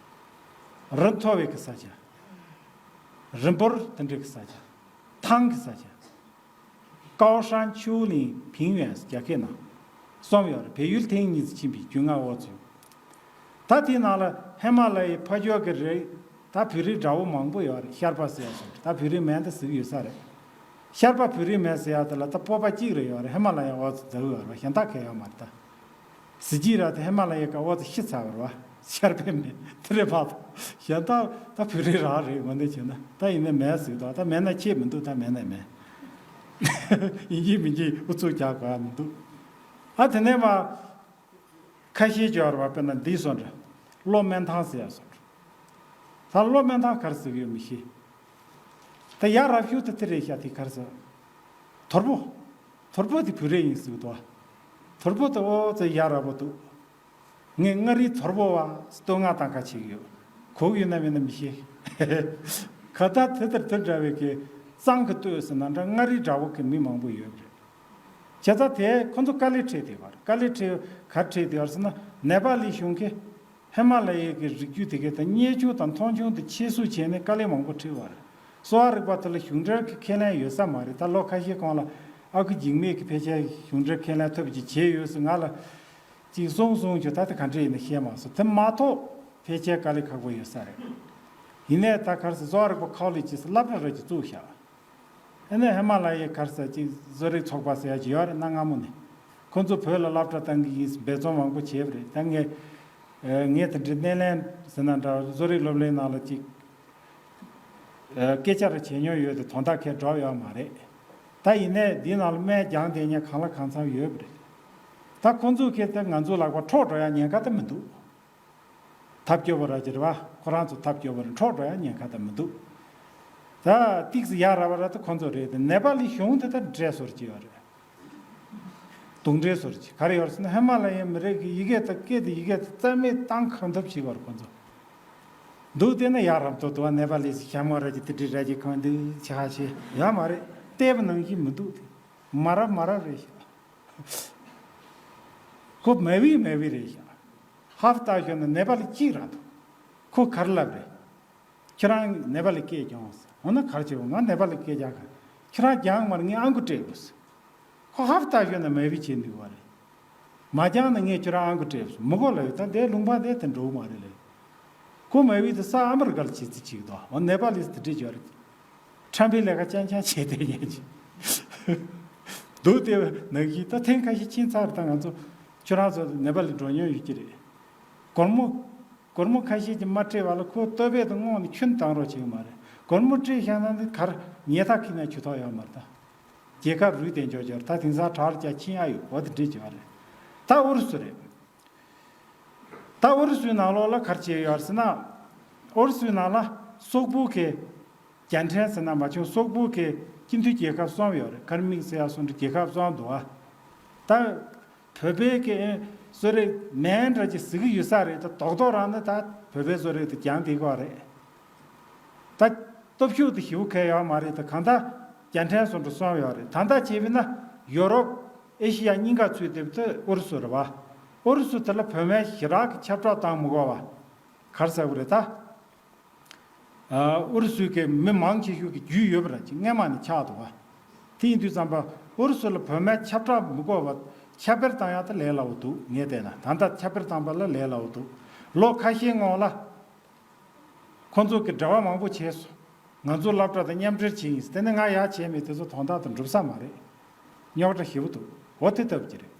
རི་མཐོ་བའི་གི་ས་ཆ། རི་འབུར་དེ་འདྲའི་གི་ས་ཆ། ཐང་གི་ས་ཆ། ཀའོ་ཧྲན་ཆུའུ་ལིང་ཕིང་ཡོན་རྒྱ་སྐད་ནང་གསུམ་ཡོད་རེད། བལ་ཡུལ་ཐེངས་གཉིས་སུ་ཕྱིན་པའི་རྒྱུས་མངའ་འོག་ཚུད། ད་དེའི་ནང་ལ་ཧི་མ་ལ་ཡའི་ཕ་ཕྱོགས་ཀྱི་རི། ད་བོད་རིགས་འདྲ་བོ་མང་པོ་ཡོད་རེད། ཤར་པ་ཟེར་ཡ་སོགས། ད་བོད་རིགས་མིང་དེ་ཟེར་གྱི་ཡོད་ས་རེད། ཤར་པ་བོད་རིགས་མིང་ཟེར་ཡ་དེ་ལ་ད་སྤོབས་པ་གཅིག་རེ་ཡོད་རེད། ཧི་མ་ལ་ཡའི་འོག་ཚུད་ཟེར་གྱི་ཡོད་རེད་པ། གཞན་དག་གང་ཡང་ཡོད་མ་རེད་ད། གཟི་བརྗིད་ར་དེ་ཧི་མ་ལ་ཡའི་ཀ་འོག་ཚུད་ཤི་ཚར་བ་རེད་པ། ཤར་པའི་མིང་དེ་རེད་པ། གཞན་དག་ད་བོད་རིགས་རང་རེད། དངོས་གནས་བྱས་ན་ད་ཡིན་ནའི་མིང་ཟེར་གྱི་འདུག་ད་མིང་ན་ཁྱད་མི་འདུག་ད་མིང་ན་མིང་། ཡིན་གཅིག་མིན་གཅིག་ཨུ་ཚུགས་རྒྱག་དགོས་ཡ་མི་འདུག་ཨ་དེ་ནས་མ། ཁ་ཤས་ཀྱི་བར་བ་དཔེར་ན་འདི་སོང་འདྲ། གློ་སྨན་ཐང་ཟེར་ཡ་སོང་འདྲ། ད་གློ་སྨན་ཐང་ག་རེ་ཟེར་གྱི་ཡོད་མི་ཤེས། ད་ཡ་རབས་ཤོས་དེ་དེ་རེད་ཤག་དེ་ག་རེ་ཟེར། དོལ་པོ། དོལ་པོ་དེ་བོད་རིགས་ཡིན་ཟེར་གྱི་འདུག་བ། དོལ་པོ་དེ་ཨོ་ཙི་ཡ་རབས་པོ་འདུག་ངས་མངའ་རིས་དོལ་པོ་བ་བསྟོད་བསྔགས་བཏང་ཁ་བྱེད་ཀྱི་ཡོད། གོ་གི་ཡོད་ན་མེད་ན་མི་ཤེས། ག་ད་དེ་ལྟར་དེ་འདྲ་བའི་གི། གཙང་གི་ལྟོས་ཟེར་ན་འདྲ། མངའ་རིས་འདྲ་བོ་གི་མི་མང་པོ་ཡོད་པ་རེད། བྱས་ཙང་དེ་ཁོ་ཚོ་དཀའ་ལས་འཕྲད་བསྡད་པ་རེད། དཀའ་ལས་འཕྲད། ག་རེ་འཕྲད་བསྡད་པ་རེད་ཟེར་ན། ནེ་པ་ལི་གཞུང་གིས་ཧི་མ་ལ་ཡའི་གི་རི་རྒྱུད་དེ་གའི་དང་མཉེན་ཆས་དང་མཐོང་ཆུང་དེ་ཆེད་བཟོ་བྱས་ནས་དཀའ་ལས་མང་པོ་འཕྲད་པ་རེད། གསོ་བ་རིག་པ་དེ་ལ་གཞུང་འབྲེལ་གྱི་ཁས་ལེན་ཡོད་ས་མ་རེད། ད་ལོ་ཁ་ཤས་གོང་ལ་ཨ་ཁུ་འཇིགས་མེད་ཀྱིས་ཕལ་ཆེར་གཞུང་འབྲེལ་ཁས་ལེན་ཐོབ་ཀྱི་བྱས་ཡོད་ཟེར་ང་ལ་ཅིག་གསུངས་སོང་། ཁྱོད་ད་ལྟ་ག་འདྲ་ཡིན་ན་ཤེས་མ་སོང་། དེ་མ་གཏོགས་ཕལ་ཆེར་དཀའ་ལས་ཁག་པོ་ཡོད་ས་རེད། ཡིན་ནའི་ད་ག་རེ་ཟེར། གསོ་བ་རིག་པ་ཁོ་ལེ་ཇི་ཟེར་སློབ་གྲྭ་རེ་ཅིག་བཙུགས་བཞག་ཨ་ནི་ཧི་མ་ལ་ཡའི་ག་རེ་ཟེར་ཅིག་བཟོ་རིག་ཚོགས་པ་ཟེར་ཡ་ཅིག་ཡོད་རེད། གནའ་སྔ་མོ་ནས་ཁོ་ཚོ་བོད་ལ་སློབ་གྲྭ་བཏང་གི་ཡིན་ཟེར་འབད་བརྩོན་མང་པོ་བྱས་པ་རེད། ད་ངས་ངས་དེ་འདྲའི་སྣེ་ལེན་ཟེར་ན་འདྲ། བཟོ་རིག་སློབ་གླིང་ནང་ལ་ཅིག་སྐད་ཆ་རེ་བྱས་མྱོང་ཡོད་དེ་དོན་དག་ཁས་འགྲོ་ཡོད་མ་རེད། ད་ཡིན་ནའི་འདི་ནང་ལ་སྨན་སྦྱངས་བསྡད་མཁན་གང་ལ་གང་འཚམ་ཡོད་པ་རེད། ད་ཁོ་ཚོ་གིས་ད་ང་ཚོ་ལག་པ་འཕྲོག་འགྲོ་ཡ་ཉེན་ཁ་ད་མི་འདུག་ཐབས་སྐྱོ་བོ་ར་ཅིག་རེད་བ། ཁོ་རང་ཚོ་ཐབས་སྐྱོ་བོ་རེད། འཕྲོག་འགྲོ་ཡ་ཉེན་ཁ་ད་མི་འདུག་ད་ཏིག་ཙི་ཡ་ར་བ་ར་ད་ཁོ་ཚོ་རེད། དེ་ནེ་པ་ལི་གཞུང་དེ་ད་འདྲེ་སོར་གྱི་ཡོད་རེད། གདོན་འདྲེ་སོར་གྱི་ག་རེ་ཡོད་རེད་ཟེར་ན། ཧི་མ་ལ་ཡའི་མི་རིགས་ཀྱི་ཡི་གེ་དང་སྐད་དེ་ཡི་གེ་དེ་རྩ་མེད་བཏང་གང་ཐུབ་བྱེད་ཀྱི་ཡོད་རེད་ཁོ་ཚོ། འདུག་བལྟས་ན་ཡ་རབས་ཏོག་ཏོ་བ། ནེ་པ་ལི་སི་ཞྭ་མོ་ར་ཅིག་དེ་འདྲའི་ར་ཅིག་གང་འདུག་ཆ་ཤས་ཡོད་མ་རེད། བལྟས་པ་ནང་བཞིན་མི་འདུག་དེ། མ་རབས་མ་རབས་རེད་ཤག་ཁོ་མ་བི་མ་བི་རེད་ཤག་ཧབ་ཏ་ཞོན་ན་ནེ་པ་ལི་གཅིག་རང་འདུག་ཁོ་ག་རེ་ལབ་རེད། ཁྱོད་རང་ནེ་པ་ལི་སྐད་སྦྱོངས་ཟེར། འོ་ན་ག་རེ་བྱེད་པ། ང་ནེ་པ་ལི་སྐད་རྒྱག་ག་ཁྱོད་རང་སྦྱངས་མ་རེད། ངས་ཨང་ཀི་སྤྲད་དགོས་ཟེར། ཁོ་ཧབ་ཏ་ཞོན་ན་མ་བི་བྱེད་འདུག་བ་རེད། མ་སྦྱངས་ན་ངས་ཁྱོད་རང་ཨང་ཀི་སྤྲད་དགོས་ཟེར། མི་དགོས་ལབ་ཡོད། ད་འདའི་ལུང་པ་འདི་དེ་འགྲོ་གི་མ་རེད་ལབ། ཁོ་མ་བི་དེ་ས་ཨ་མི་རི་ཀ་ལ་བྱེད་རྩིས་བྱེད་ཀྱི་འདུག་འོ་ནེ་པ་ལི་སི་དེ་འདྲས་ཡོད་རེད། ཁྲམ་པའི་ལས་ཀ་རྐྱང་རྐྱང་བྱས་བསྡད་མཁན་ཅིག་འདུག་དེ་ནང་བཞིན་ད་ཐེངས་ཁ་ཤས་ཕྱིན་ཚར། ད་ང་ཚོ་ཁྱོད་རང་ཚོ་ནེ་པ་ལི་འགྲོ་མྱོང་ཡོད་ཀྱི་རེད། སྒོར་མོ་སྒོར་མོ་ཁ་ཤས་ཀྱིས་མ་སྤྲད་པ་ལ་ཁོ་ལྟོ་ཕད་དུ་བསྔོགས་ནས་ཁྱོན་བཏང་རོགས་བྱེད་ཀྱི་མ་རེད། སྒོར་མོ་སྤྲད་བཞག་ན་ནི་གར་ཉལ་ཐ་ཁྱེར་ན་ཆུ་ཐོག་ཡོད་མ་རེད། ད་རྒྱལ་ཁབ་རུལ་བསྡད་འཇོག་འཇོག་ད་དེང་སང་དྲག་རྒྱ་ཕྱིན་ཨ་ཡོད་འོ་དེ་འདྲས་བྱས་པ་རེད། ད་ཨུ་རུ་སུ་རེད། ད་ཨུ་རུ་སུའི་ནང་ལོགས་ལ་ག་རེ་བྱས་ཡོད་ཟེར་ན། ཨུ་རུ་སུའི་ནང་ལ་སོག་པོ་གི་རྒྱལ་ཕྲན་ཟེར་ན་མ་བྱུང་། སོག་པོ་གི་སྤྱི་མཐུན་རྒྱལ་ཁབ་གསུམ་ཡོད་རེད། ཀར་མིག་ཟེར་ཡ་སོགས་འདྲ་རྒྱལ་ཁབ་གསུམ་འདུག་ཨ། ད་བོད་པའི་གི་བཟོ་རིག་མན་འདྲ་ཅིག་ཟེར་གི་ཡོད་ས་རེད། ད་རྡོག་རྡོག་རང་ནི་ད་བོད་པའི་བཟོ་རིག་དེ་སྦྱངས་བསྡད་ཀྱི་ཡོད་རེད། ད་སྟོབས་ཤུགས་དེ་ཞེ་པོ་གང་ཡང་ཡོད་མ་རེད། ད་གང་ལྟར་རྒྱལ་ཕྲན་སོགས་འདྲ་གསུམ་ཡོད་རེད། ད་ལྟ་བྱས་པས་ན་ཡོ་རོབ་ཨེ་ཤི་ཡ་གཉིས་ཀ་ཚུད་བསྡད་པ་དེ་ཨུ་རུ་སུ་རེད་བ། ཨུ་རུ་སུ་དེ་ལ་བོད་སྨན་ཞེ་དྲག་གི་ཁྱབ་བསྒྲགས་བཏང་མི་དགོས་པ་ག་རེ་ཟེར་དགོས་རེད་ད། ཨ་ཨུ་རུ་སུའི་གི་མི་མང་ཆེ་ཤོས་ཀྱི་རྒྱུས་ཡོད་པ་ར་ཅིག་སྔས་མ་ནས་ཆགས་འདུག་བ། དེ་ཡིན་དུས་ཙམ་པ་ཨུ་རུ་སུ་ལ་བོད་སྨན་ཁྱབ་བསྒྲགས་མི་དགོས་པ། ཁྱབ་སྤེལ་བཏང་ཡག་དེ་ལས་སླ་བོ་འདུག་ངས་བལྟས་ན། ད་ལྟ་ཁྱབ་སྤེལ་བཏང་པ་ལ་ལས་སླ་བོ་འདུག་ལོ་ཁ་ཤས་སྔོན་ལ། ཁོང་ཚོ་གིས་འབྲེལ་བ་མང་པོ་བྱས་སོང་། ང་ཚོ་སློབ་གྲྭ་དང་མཉམ་འབྲེལ་བྱས་ཡིན། དེ་ནི་ང་ཡག་བྱས་མེད། དེ་ཚོ་དོན་དག་དང་འགྲུབ་ས་མ་རེད། རྙོག་དྲ་ཞེ་པོ་འདུག་འོ་དེ་ལྟ་བུ་ཅིག་རེད།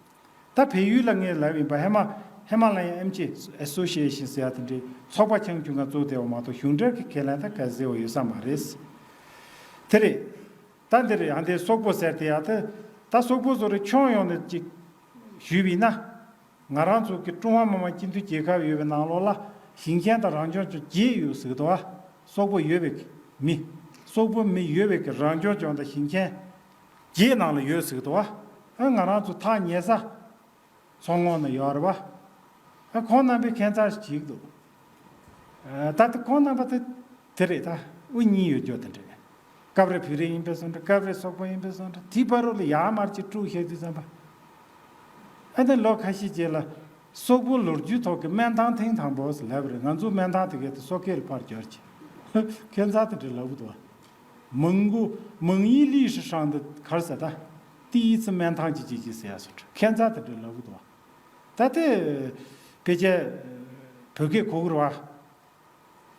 ད་བལ་ཡུལ་ལ་ངས་ལབ་ཡིན་པ། ཧི་མ་ཧི་མ་ལ་ཡ་ཨེམ་ཆི་ཨེ་སོ་ཤི་ཨེ་ཤིན་ཟེར་ཡ་དེ་འདྲའི་ཚོགས་པ་ཆུང་ཆུང་ང་བཙུགས་བསྡད་པ་མ་གཏོགས་གཞུང་འབྲེལ་གྱི་ཁས་ལེན་ད་ག་ཟེར་བ་ཡོད་ས་མ་རེད། དེ་རེད། ད་འདིར་ཡང་དེ་སོག་པོ་ཟེར་དེ་ཡ་དེ། ད་སོག་པོ་ཚོ་རེ་ཁྱོན་ཡོངས་ནས་ཅིག་ཞུས་པ་ཡིན་ན། ང་རང་ཚོ་གི་ཀྲུང་ཧྭ་མི་དམངས་སྤྱི་མཐུན་རྒྱལ་ཁབ་ཡོད་པའི་ནང་ལོགས་ལ་ཞིང་ཆེན་དང་རང་སྐྱོང་ལྗོངས་བརྒྱད་ཡོད་ཟེར་གི་འདུག་བ། སོག་པོ་ཡོད་པའི་མི། སོག་པོ་མི་ཡོད་པའི་གི་རང་སྐྱོང་ལྗོངས་དང་ཞིང་ཆེན་བརྒྱད་ནང་ལ་ཡོད་ཟེར་གི་འདུག་བ། ཨ་ང་རང་ཚོ་ཐག་ཉེ་ས་མཚོ་སྔོན་ན་ཡོད་རེད་བ། ཨ་ཁོང་རྣམ་པས་ཁྱད་མཚར་ཞིག་བྱེད་གི་འདུག་ཨ་ད་ལྟ་ཁོང་རྣམ་པ་དེ་དེ་རེད། ད་དབུ་གཉིས་ཡོད་རྒྱུ་དེ་འདྲ། སྐབས་རེ་བོད་རིགས་ཡིན་པས་སོང་འདྲ། སྐབས་རེ་སོག་པོ་ཡིན་པས་སོང་འདྲ། དེའི་བར་རུ་ལ་ཡར་མར་ཅིག་དཀྲུག་བཤད་དུས་ཙམ་པ། ཨ་ནི་ལོ་ཁ་ཤས་རྗེས་ལ་སོག་པོ་ལོ་རྒྱུས་ཐོག་གི་སྨན་ཐང་ཐེངས་དང་པོ་ཟེར་ལབ་པ་རེད། ང་ཚོ་སྨན་ཐང་དེ་གའི་དེ་སོག་སྐད་ལ་ཕར་བསྒྱུར་བྱས། ཁྱད་མཚར་དེ་འདྲ་ལབ་གི་འདུག་བ། མང་པོ་མང་ཡིན་ལི་ཧྲི་ཧྲང་དུ་གར་ཟེར། ད་ཏི་ཡི་ཙི་སྨན་ཐང་ཅིག་ཅིག་ཅིག་ཟེར་ཡ་སོགས་ཁྱད་མཚར་དེ་འདྲ་ལབ་གི་འདུག་བ། ད་དེ་ཕལ་ཆེར་བོད་སྐད་གོ་གི་རེད་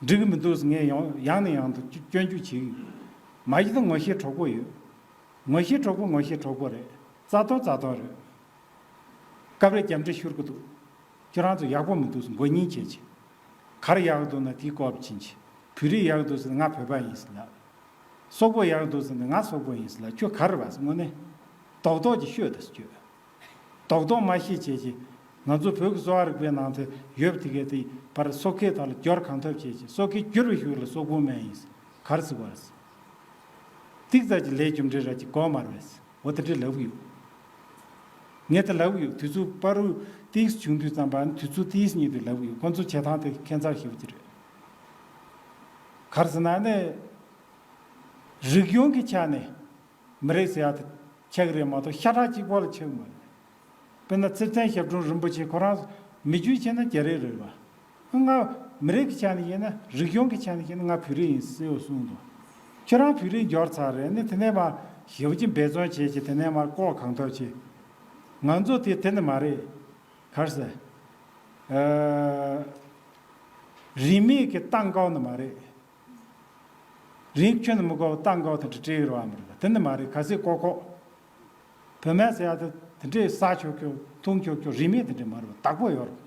བ། འགྲིག་གི་མི་འདུག་ཟེར་ངས་ཡང་ཡང་ནས་ཡང་དུ་སྐྱོན་བརྗོད་བྱེད་ཀྱི་ཡོད། མ་གཞི་ད་ངོ་ཤེས་གྲོགས་པོ་ཡོད། ངོ་ཤེས་གྲོགས་པོ་ངོ་ཤེས་གྲོགས་པོ་རེད། རྩ་དོན་རྩ་དོན་རེད། སྐབས་རེ་རྒྱབ་འདྲེ་ཤོར་གི་འདུག་ཁྱོད་རང་ཚོ་ཡག་པོ་མི་འདུག་ཟེར་མགོ་སྙིང་བྱས་བྱས། ག་རེ་ཡག་གི་འདུག་ན་དེའི་སྐོར་ཕྱིན་བྱས། བོད་རིགས་ཡག་གི་འདུག་ཟེར་ན་ང་བོད་པ་ཡིན་ཟེར་ལབ། སོག་པོ་ཡག་འདུག་ཟེར་ན་ང་སོག་པོ་ཡིན་ཟེར་ལ། ཁྱོད་ག་རེ་བ་ཟེར། དངོས་གནས་རྡོག་རྡོག་ཅིག་ཤོད་དང་ཤོད། རྡོག་རྡོག་མ་ཤེས་བྱས་ཀྱི། ང་ཚོ་བོད་ཀྱི་གསོ་བ་རིག་པའི་ནང་དུ་ཡོད་པ་དེ་གའི་དེ་བར་སོག་སྐད་དག་ལ་སྦྱོར་གང་ཐུབ་བྱས་ཀྱི། སོག་སྐད་བསྒྱུར་བའི་གཞུག་ལ་སོག་པོ་སྨན་ཡིན་ཟེར་ག་རེ་ཟེར་བ་རེད་ཟེར། ཏིག་ཙམ་གྱི་ལས་རྒྱུ་འབྲས་ར་ཅིག་གོ་མ་རེད་ཟེར། འོ་དེ་འདྲ་ལབ་གི་ཡོད། ངས་དེ་ལབ་གི་ཡོད། དུས་ཚོད་བར་རུ་ཏིག་བྱུང་དུས་ཙམ་པ་ནི་དུས་ཚོད་ཏིག་ཉིད་དུ་ལབ་གི་ཡོད། ཁོང་ཚོ་བྱེད་སྟངས་དེ་ཁྱད་མཚར་ཞེ་པོ་ཅིག་རེད། ག་རེ་ཟེར་ན་ནི། རིག་གཞུང་གི་ཆ་ནས་མི་རིགས་ཟེར་ཡ་དེ་ཆགས་ཀྱི་རེད་མ་གཏོགས་ཤ་ཁྲག་གཅིག་པོ་ལ་ཆགས་མ་རེད། དཔེར་ན་ཚེ་བརྟན་ཞབས་དྲུང་རིན་པོ་ཆེ་ཁོ་རང་མི་རྒྱུད་བྱས་ན་རྒྱ་རིགས་རེད་བ། ང་མི་རིགས་ཀྱི་ཆ་ནས་བཤད་ན་རིག་གཞུང་གི་ཆ་ནས་བཤད་ན་ང་བོད་རིགས་ཡིན་གསལ་པོ་གསུངས་འདུག་ཁྱོད་རང་བོད་རིགས་འབྱོར་ཚར་རེད་ནི་དེ་ནས་མར་ཞེ་པོ་ཅིག་འབད་བརྩོན་བྱས་བྱས་དེ་ནས་མར་ལྐོག་གང་ཐུབ་བྱས། ང་ཚོ་དེ་དེ་ནི་མ་རེད། ག་རེ་ཟེར། ཨ། རིས་མེད་ཀྱི་ཏང་དཀར་ནི་མ་རེད། རིགས་ཁྱོན་ནས་མི་དགོས་པ་ཏང་དཀར་དེ་འདྲ་སྤྲད་ཡོད་རེད་བ་མི་རེད་པ། དེ་ནི་མ་རེད། གལ་སྲིད་ལྐོག་ལྐོག་བོད་སྨན་ཟེར་ཡ་དེ་དེ་འདྲའི་ཟ་ཆོག་ཆོག་འཐུང་ཆོག་ཆོག་རིས་མེད་དེ་འདྲ་མ་རེད་པ། བདག་པོ་ཡོད་རེད།